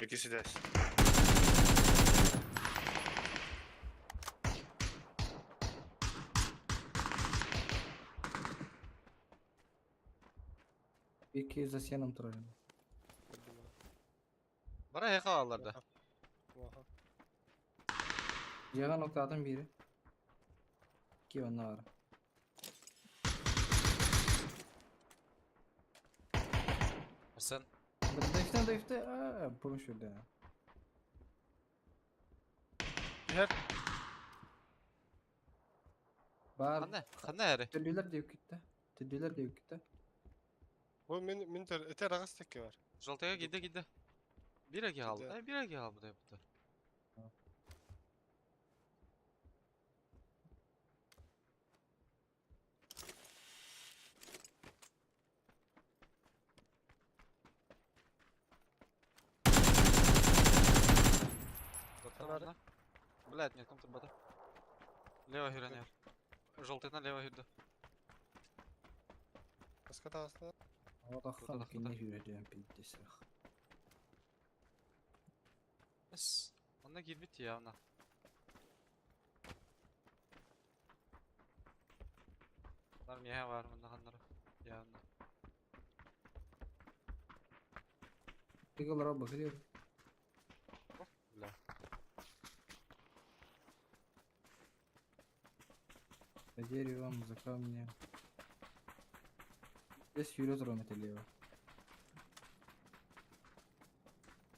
S3: Иккиси дес.
S2: İki yüz asyanım turarım.
S1: Бара хеха алларда.
S4: Оха.
S2: Жаған оқтадым biri. Ki онна бар.
S1: Sen
S2: Даифтен даифте. Аа, помощь да.
S4: Түһэр.
S2: Бар.
S1: қандай? Қандай әрі?
S2: Төрлелер деп кетті. Төрлелер деп кетті.
S4: Бу мен мен төр этер агас текке бар.
S1: Жолтайга киди киди. Бир эки алды.
S4: Киди.
S1: Бир эки алды деп бу.
S4: Канары.
S1: Блядь, нет, там бата. Лево хюренер. Желтый налево хюрді.
S4: Баска тағасына.
S2: Отаққан
S1: Отаққан.
S2: кене жүреді пиздец.
S1: Эс. Онна кирбит явно. Нар меха бар мында ханнары. Явно.
S2: Тигалар bakıyor.
S1: Бля.
S2: За деревом, за камнем. Здесь yürüyor это лево.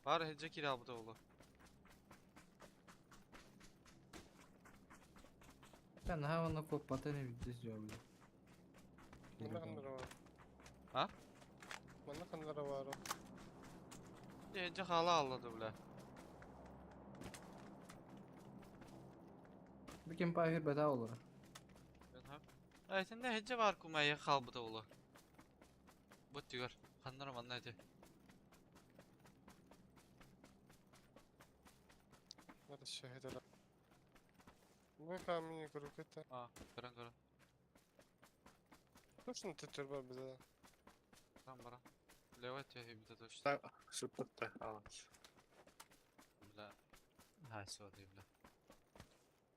S1: Бар хедже кире албыта олу.
S2: Ben havana kopatını здесь жабы.
S4: Манна ханнара бар.
S1: А?
S4: Манна ханнара бар.
S1: Хедже хала аллады бля.
S2: Bir kim pahir beda olur.
S1: Айтында хедже бар кумая халбыта олу. Бут тигер. Ханнары манна эти.
S4: Надо шахидала. Бу камни көрүкөтө.
S1: А, көрөн көрөн.
S4: Точно төтөр бар бизде.
S1: Там бара. Лево эти бите точно.
S3: Так, сыппытта. Ал.
S1: Бля. Ha, sorry бля.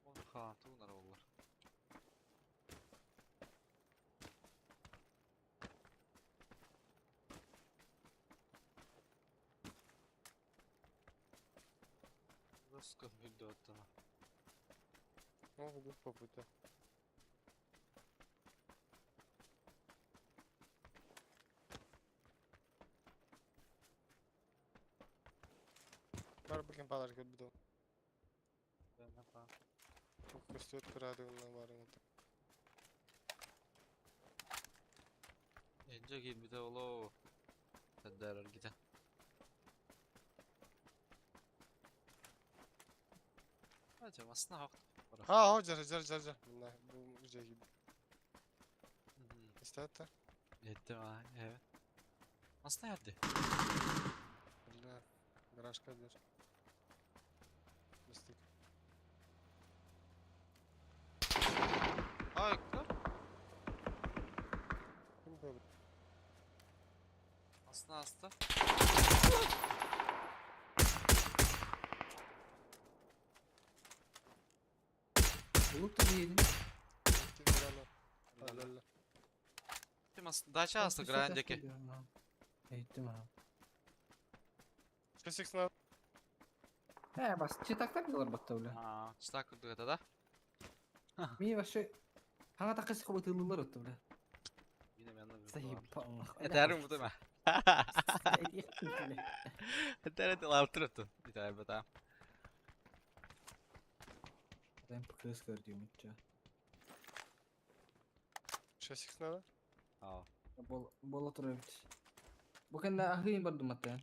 S1: Он ха, тунар олар. Русском видео-то.
S4: О, бу попыта. Бар бу кем палар көрбүдү. Көстөр көрөдү барын.
S1: Энже кирбите оло. Тәддәрер ките. Ача, масына хак.
S4: Ha, о, жар жар жар жар. Мына бу жерге истәтте.
S1: Еттим ha, evet. Масына ярды.
S4: Бля, гаражка дер. Мистик.
S1: Ай, көр.
S4: Ким көрдү?
S1: Масына асты.
S2: Olup da diyelim.
S4: Ким көрөдү? Алла.
S1: Дача асты грандеки.
S2: Eğittim ha.
S4: Кесиксна.
S2: He bas читак так diyorlar batta öyle.
S1: А, читак курдук да?
S2: Mi вообще Хага такыс хобы тылылар өттү бля.
S1: Yine yanına bir
S2: Заебал.
S1: Этерим бу деме. Этерет лаптыр өттү. Итер бата.
S2: Ben kız gördüğüm hiç.
S4: Шестиксна.
S1: Аа.
S2: Бол бола турабит. Бу кэннэ аһыйын бардым аттан.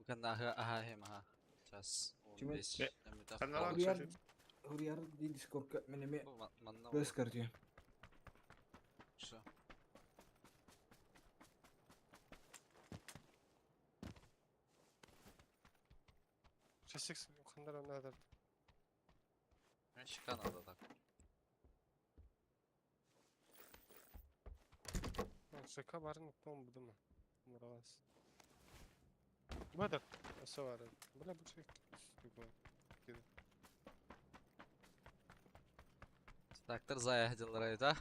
S1: Бу кэннэ аһа аһа аха. Час
S2: Чүмэт.
S1: 15 эмитэ
S3: Ханна
S2: Хуруйар
S3: кстати.
S2: хуруйар ди Дискордка мен эме
S1: Бу манна
S2: көс көрдүм.
S1: Всё.
S4: 6x хандар надо.
S1: Мен шика надо так.
S4: ШК барын том будем. Муралас. Бада, все бар. Бля, бу чек.
S1: Трактор зая дьыллар да.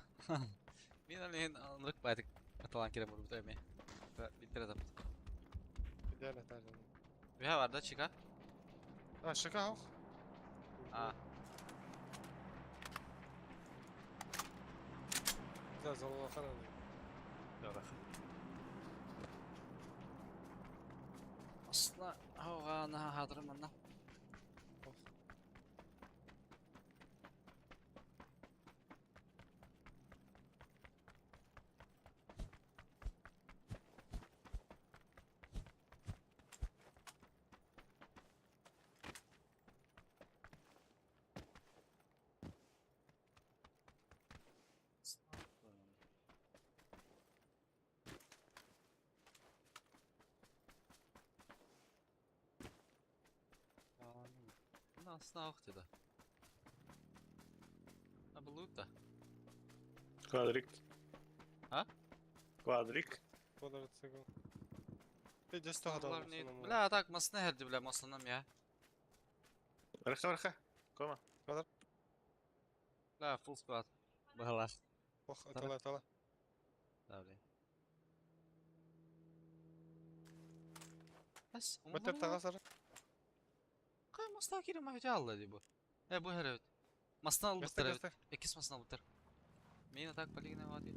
S1: Мин алин ынырык байтык аталан кире бурбут эми. Биттер атап.
S4: Идеально та же.
S1: Бия бар да чика?
S4: А, ШК ох.
S1: А.
S4: Да, залахана.
S3: Да.
S1: Асла ага на хадыр манна. Aslında yok dedi. Ha bu loot da.
S3: Квадрик.
S1: А?
S3: Квадрик.
S4: Квадроцикл. Ты здесь то
S1: Bunlar ne? Бля, так масына herdi бля масынам ya.
S3: Бараха, бараха. Кома.
S1: Бля, full squad. Бахалар.
S4: Ох, атала, атала.
S1: Да, бля. Бas,
S4: Бөтер тагасар.
S1: Кай масына кире ма алла ди бу. Э, бу her evet. Masına
S4: Göster,
S1: алып evet.
S4: göster.
S1: Экис масына алып Main attack полигне вади.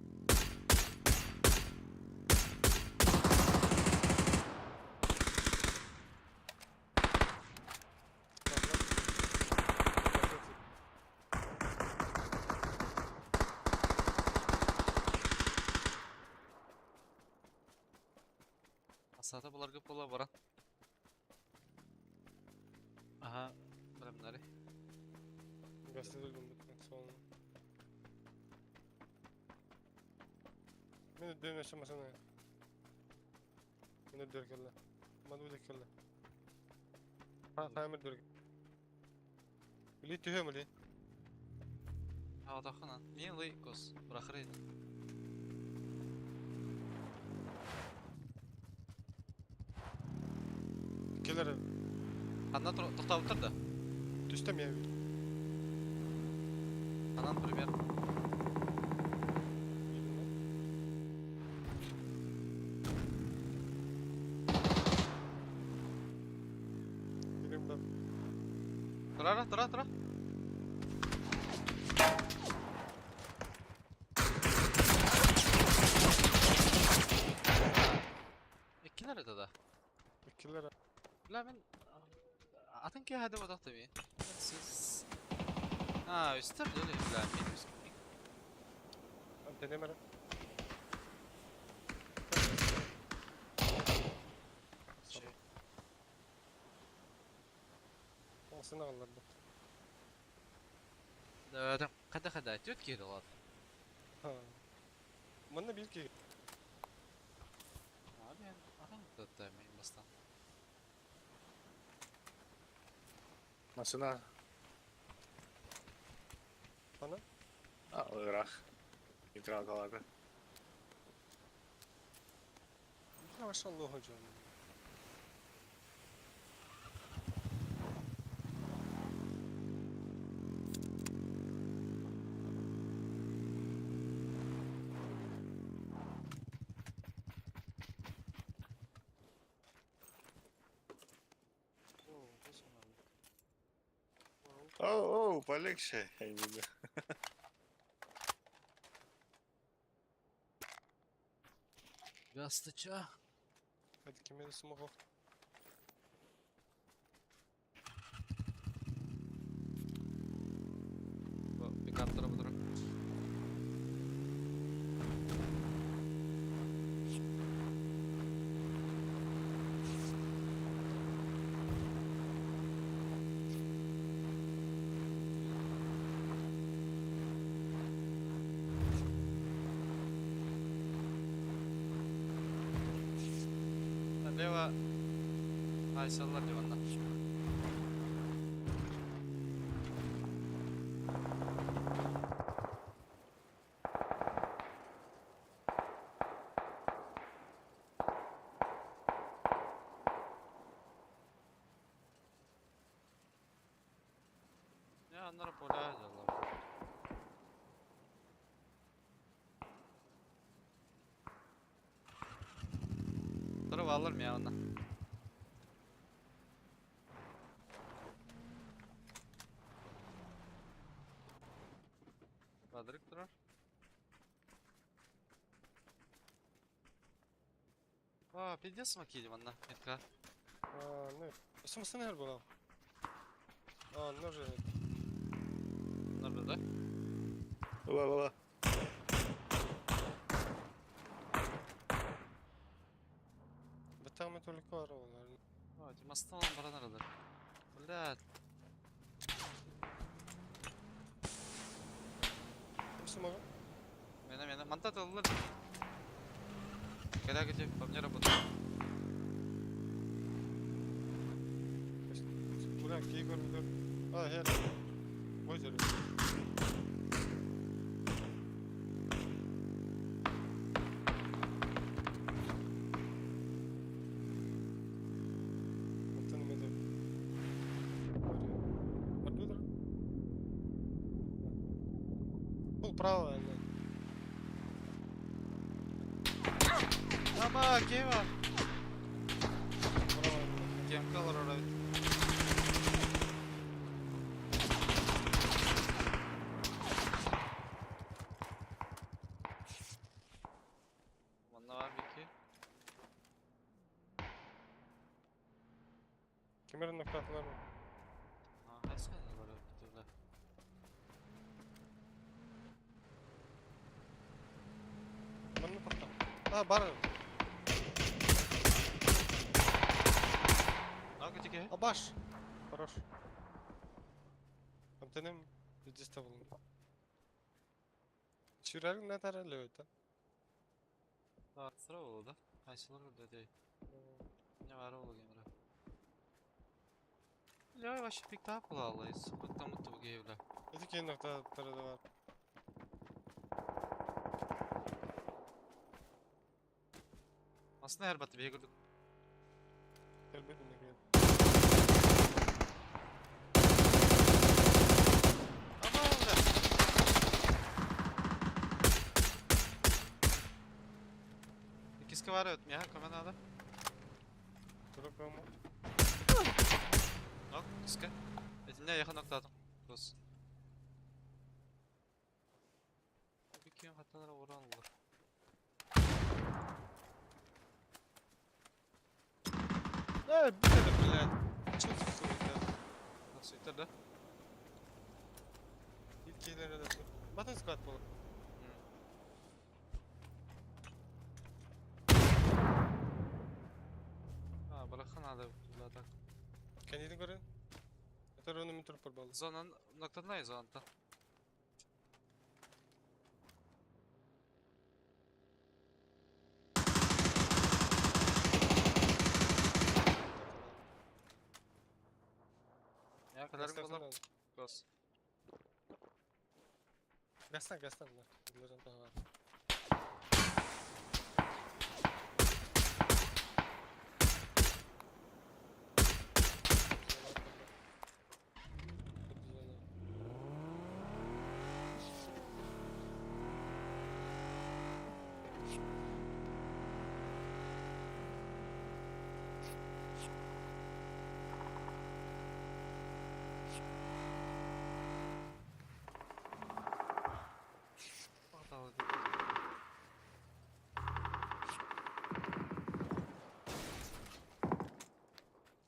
S1: Асата буларга пола баран. Aha, bilimleri.
S4: Göster son. Мен дөмөшө машина. Мен дөркеле. Ман үдекеле. Ха, таймер дөрк. Били түһөм ли?
S1: Ha, тахана. Мен лый кос. Бырахыр edi.
S4: Келер.
S1: Ханна токтап турду.
S4: Түстөм я.
S1: Анан пример. Тура, тура, тура. Иккилер это да.
S4: Иккилер.
S1: Бля, мен атын ки хәдә бодак таби. Сез А, үстер дөле, бля, мен үс.
S4: Денемер. Осына аларды.
S1: Да, када када, төт кире алат.
S4: Ха. Мында бир ки.
S1: А, мен атын да мен бастан.
S3: Машина.
S4: Ана?
S3: А, ырах. Нейтралкаларды.
S4: Машаллах hocam.
S3: Оу, оу, полегче.
S1: Гастыча.
S4: Hadi кемеде сумага.
S1: Пикаптера будур. Слева Айсаллар диванна. Ya onlara pola diyorlar. Dur alırım ya ondan. Квадрик турар. А, пиздец макиди манна, метка.
S4: А, ну, Сымсын эр буолан. А, ножи.
S1: Нормально, да?
S3: Ла-ла-ла.
S4: Бытаҕым только бар олар.
S1: А, Димастан баран арадар. Блядь.
S4: Ким
S1: Мена, мена. Манта тыллар. Когда где по мне работает.
S4: Бля, кии көрбүтүм. А, хер. Ой, Оттон эмиэ Компьютер. Пол право, она.
S1: Ама, кема.
S4: Право.
S1: Кем калар орабит. Манна бар бики.
S4: Кемерин ноктатылар.
S1: А, хайсы бар бит
S4: Манна тохта. А, бар.
S1: Нага тике.
S4: А, баш. Хорош. Амтенем здесь болун. Чүрәгін нәтәр әлі өті.
S1: А, сыра болду да. Хайсылар да дей. Не бар болду кемера. Ля, вообще пиктап була Сука, там вот бля.
S4: Эти кейін ноктаттары да бар.
S1: Aslında her batı bir gördük.
S4: Келбеді неге.
S1: Ama бля. Икиски var evet ya көмө надо.
S4: Тұрып көмі.
S1: Нок, иска. Этинне yakın noktaladım. Cross. Bir kim hatalara vuran olur.
S4: Э, бит блядь. Чё суета?
S1: Nasıl yeter да?
S4: İlk кейлері де тұр. Батын склад болу.
S1: Ha bırakın hadi бля так.
S4: Кәнедің көрін? Это өнімін тұрып бір болды.
S1: Zonanın noktasındayız zonanda. Ya kadarım olur. Cross.
S4: Гастан, гастан, да. Должен тағы.
S1: Hatalı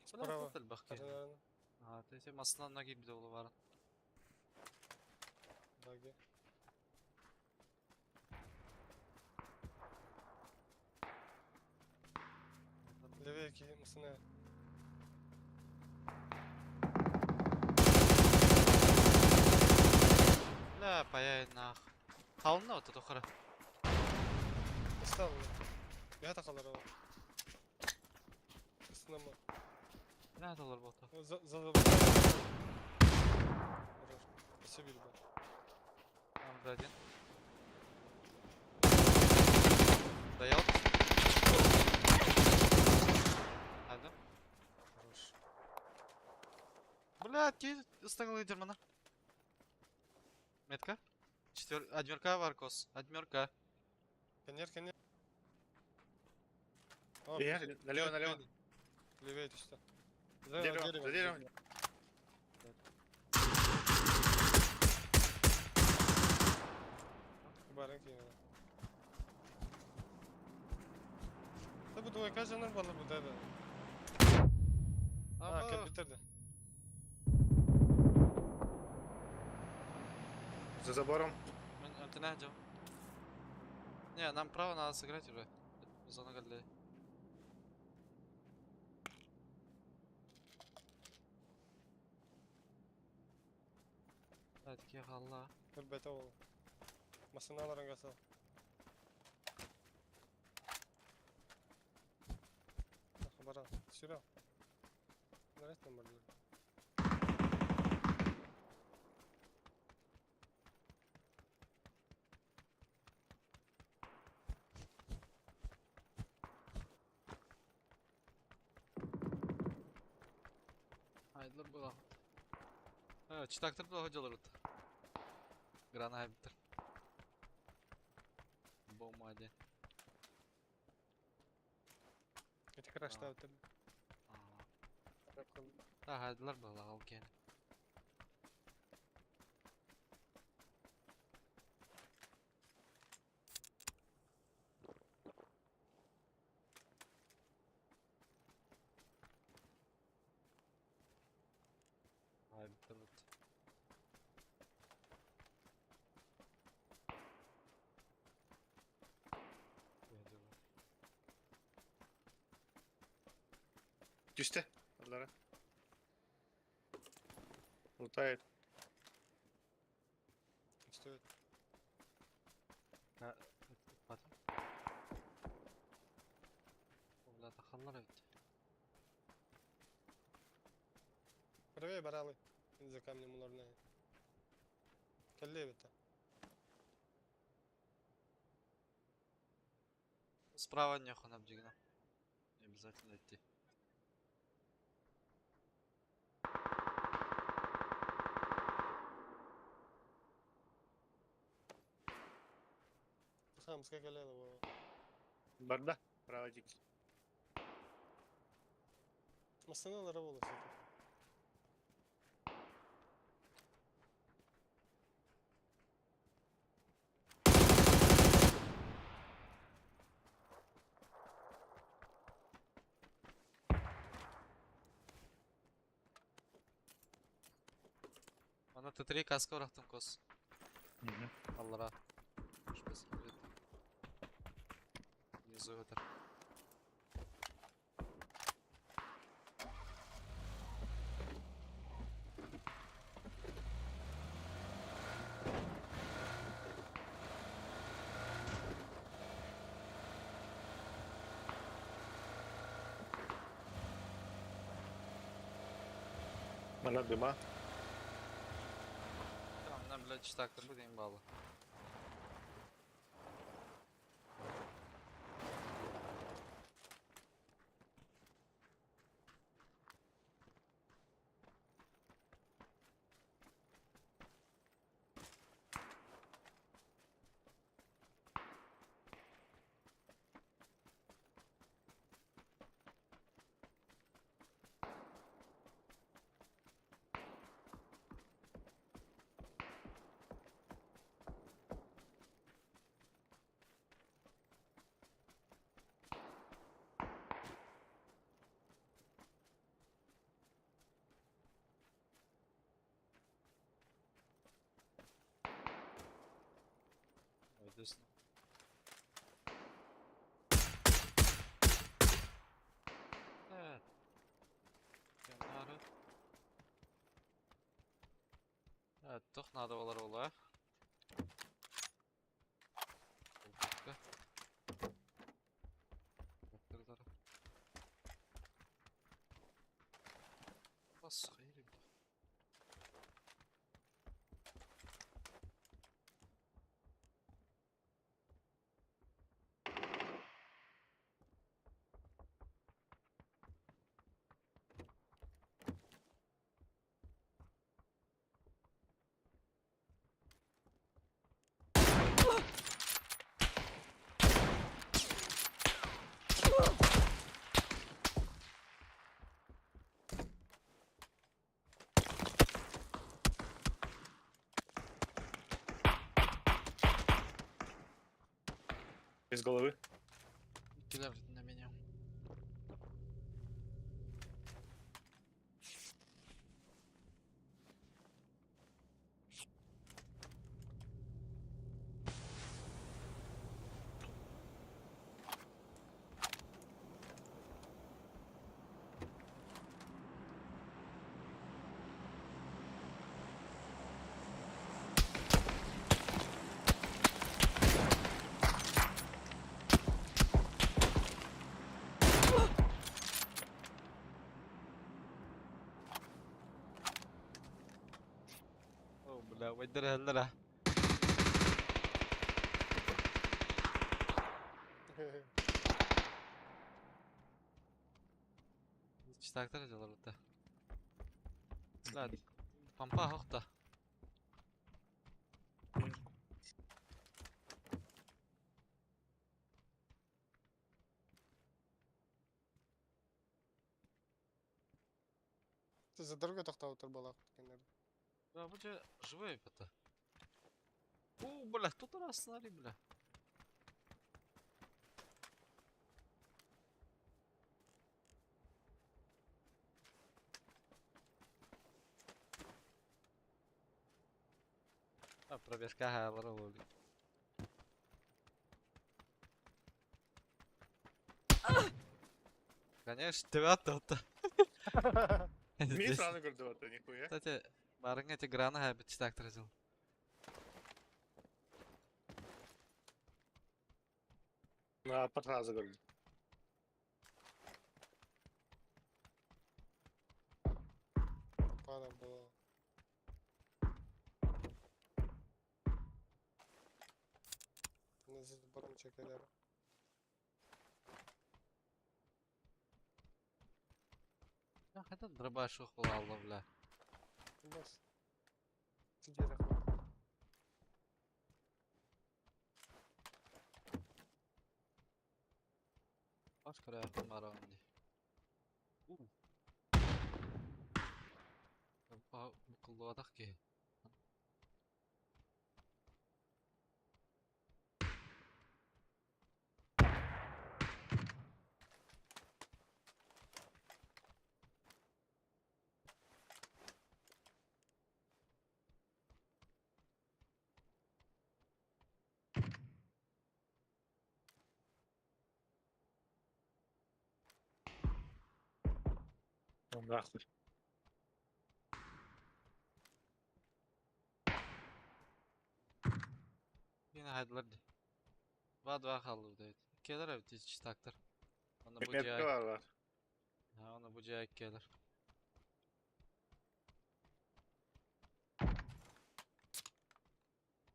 S4: Справа.
S1: Бак А, ты маслан ноги бит олу бар.
S4: Баги. Левее ки мысына.
S1: Бля, паяй нах. Қалын вот это хара.
S4: Стал. Я тақалар ол. Masına mı?
S1: Nerede olur botu?
S4: За за за. Хорош. Спасибо, ребят.
S1: Там bir один. Доел. Hadi.
S4: Хорош.
S1: Блядь, ки ыстаңыл лидер мана. Метка. Четвер... Одмерка Варкос. Одмерка.
S4: Конер, конер. О,
S3: Ехали. Налево, налево.
S4: Левее что. За
S3: Дерево, за деревом.
S4: Барак именно. Да bu двойка жанр бала bu да да. А,
S1: Аба.
S4: компьютерде.
S3: За забором.
S1: Мен ты найдем. Не, нам право надо сыграть уже. Зона голдей. Да, такие халла.
S4: Көрбәтә ул. Машиналарын гаса. Бара, сюда. Наряд номер.
S1: Айдлар была. Читактыр была делают. Грана биттер. Бомади.
S4: Эти краш
S1: А.
S4: та
S1: Да, айдлар была, окей. Ай, биттер бит.
S3: Түсті. Аллара. Лутает.
S4: Что это?
S1: Потом. Бля, тахаллар ведь.
S4: Правее баралы. За камнем уларная. Калле это.
S1: Справа нехуй нам дигна. Не обязательно идти.
S4: Хам, сколько лет
S3: Барда. Право дик.
S4: Машиналары була все-таки.
S1: Ана Т3 каска бырахтым кос. Аллара. Шпес. Внизу это.
S3: Мана дыма.
S1: Tamam, ben bile читактыр bu deyim bağlı. Ödesin. Evet. Kenarı. Evet, тух надо болар ола.
S3: головы.
S1: Килер на меня. О, бля, вайдер Читактар дьалар да. Бля, пампа хохта.
S4: Ты за дорогой тохтаутар балах.
S1: Да, бу же живой это. О, бля, тут раз, смотри, бля. А, пробежка хаалар олули. Конечно, тебя то-то.
S3: Мин сразу көрдө это нихуя.
S1: Кстати, барың эти граны хабит читак тразил.
S3: На сразу көрдүм.
S4: Пара была. Здесь барон чекалер.
S1: Хайдан дробаш ухвала, бля.
S4: Бас. Где такой?
S1: Баш көрө барон ди. Букуллуатах ки.
S3: Нахуй.
S1: Yine haydılar ди. Два-два қалды дейdi. Келер эбит читактар. Оны бу
S3: Метка
S1: жай.
S3: бар бар.
S1: Ha, оны бу жай келер.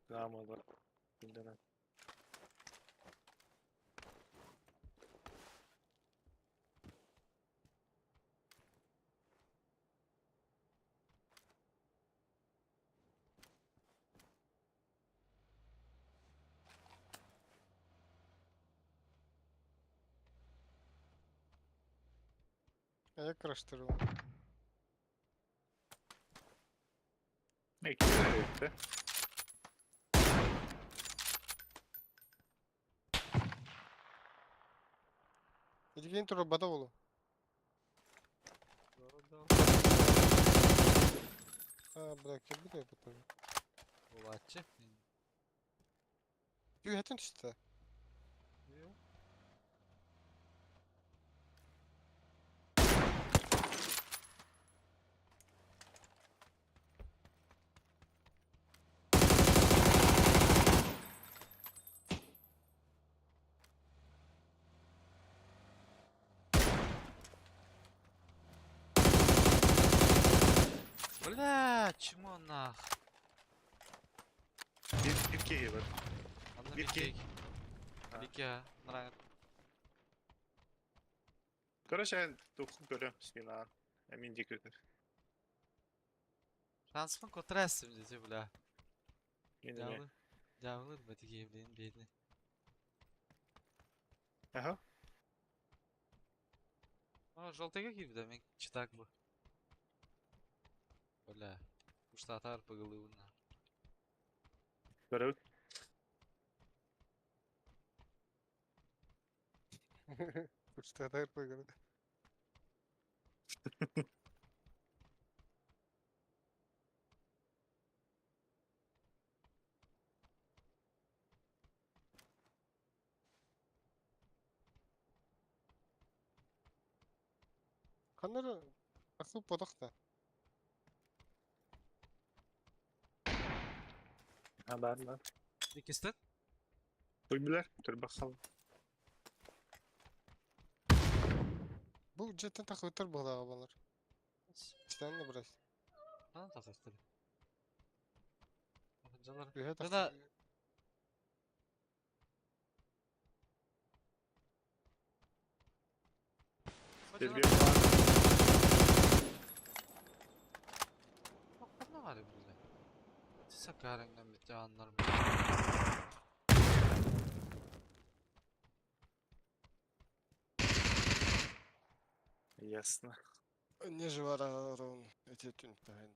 S3: Tamam olur. Bildirim.
S4: А я краштырыл.
S3: Ne kimler
S4: Идигин тура бада болу. А, бля, кем потом.
S1: Булатчы.
S4: Ю, хэтэн түстэ.
S1: Бля, чмо нах.
S3: Bir, bir keyi var.
S1: Анда
S3: Bir
S1: bir
S3: кей.
S1: кей. Bir кей, ha. Нраа.
S3: Короче, туху көрөм спина. Эмин дик көтөр.
S1: Шанспын котрасым дети, бля.
S3: Мен эме.
S1: Дявлы. Дявлы батиге блин, бедный.
S3: Аха.
S1: А, желтыйга кийбди мен читак бу. Бля. Уштатар пыгылыуна.
S3: Көрөбүт.
S4: Кучтатар пыгыр. Ханнары акыл подохта.
S3: Ha бар бар.
S1: Иккистен?
S3: Туй билер, турбах хал.
S4: Бу жеттен тахыттар буолаҕа балар. Стенне брать.
S1: Ана тахастыр. Жалар.
S4: Үһэ
S1: Да-да.
S4: тахы.
S3: Сергей бар.
S1: Ханна бар бile. Сакарыңдан бит аннар.
S3: Ясно.
S4: Не живара рон эти түнтәһен.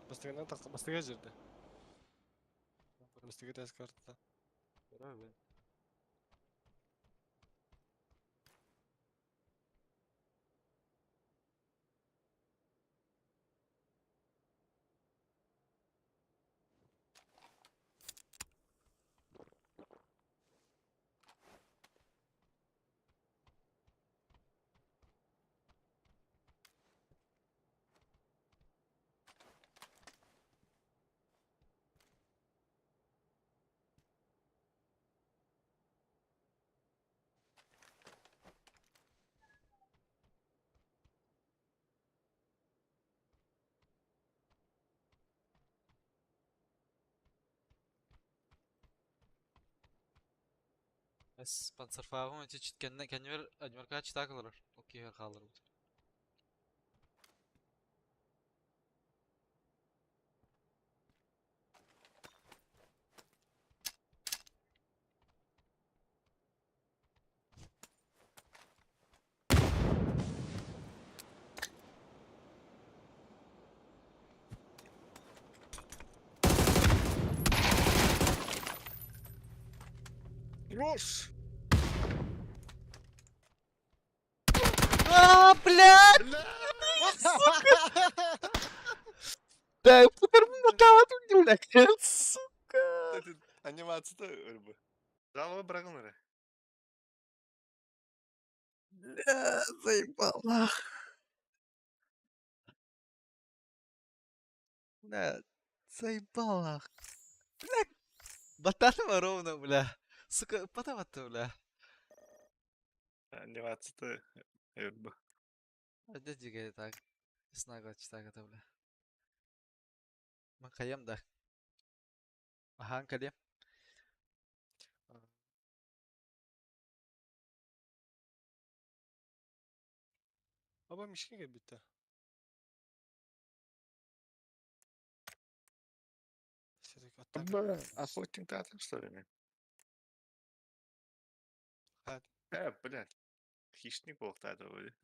S4: Бастыгынан тақ бастыга жерде. Бастыга тәс карта.
S1: Спонсорфагым өте читкенне кенвер адмерка читакалар. Окей, халыр.
S3: Рош!
S1: А, блядь! Да, блядь, сука!
S3: Анимация өрбі. Жалоба брагын өрі.
S1: Бля, заебал, нах. Бля, заебал, нах. Бля, бататыма ровно, бля. Сука, потом бля.
S3: Анимация өрбі.
S1: Где двигай так? Снага читак это, бля. Макаем, да. Ага, кале.
S4: Аба мишкеге битте. Серик атак.
S3: Охотник театр, что ли? мен?
S4: Хат.
S3: Блядь. Хищник был театр вроде.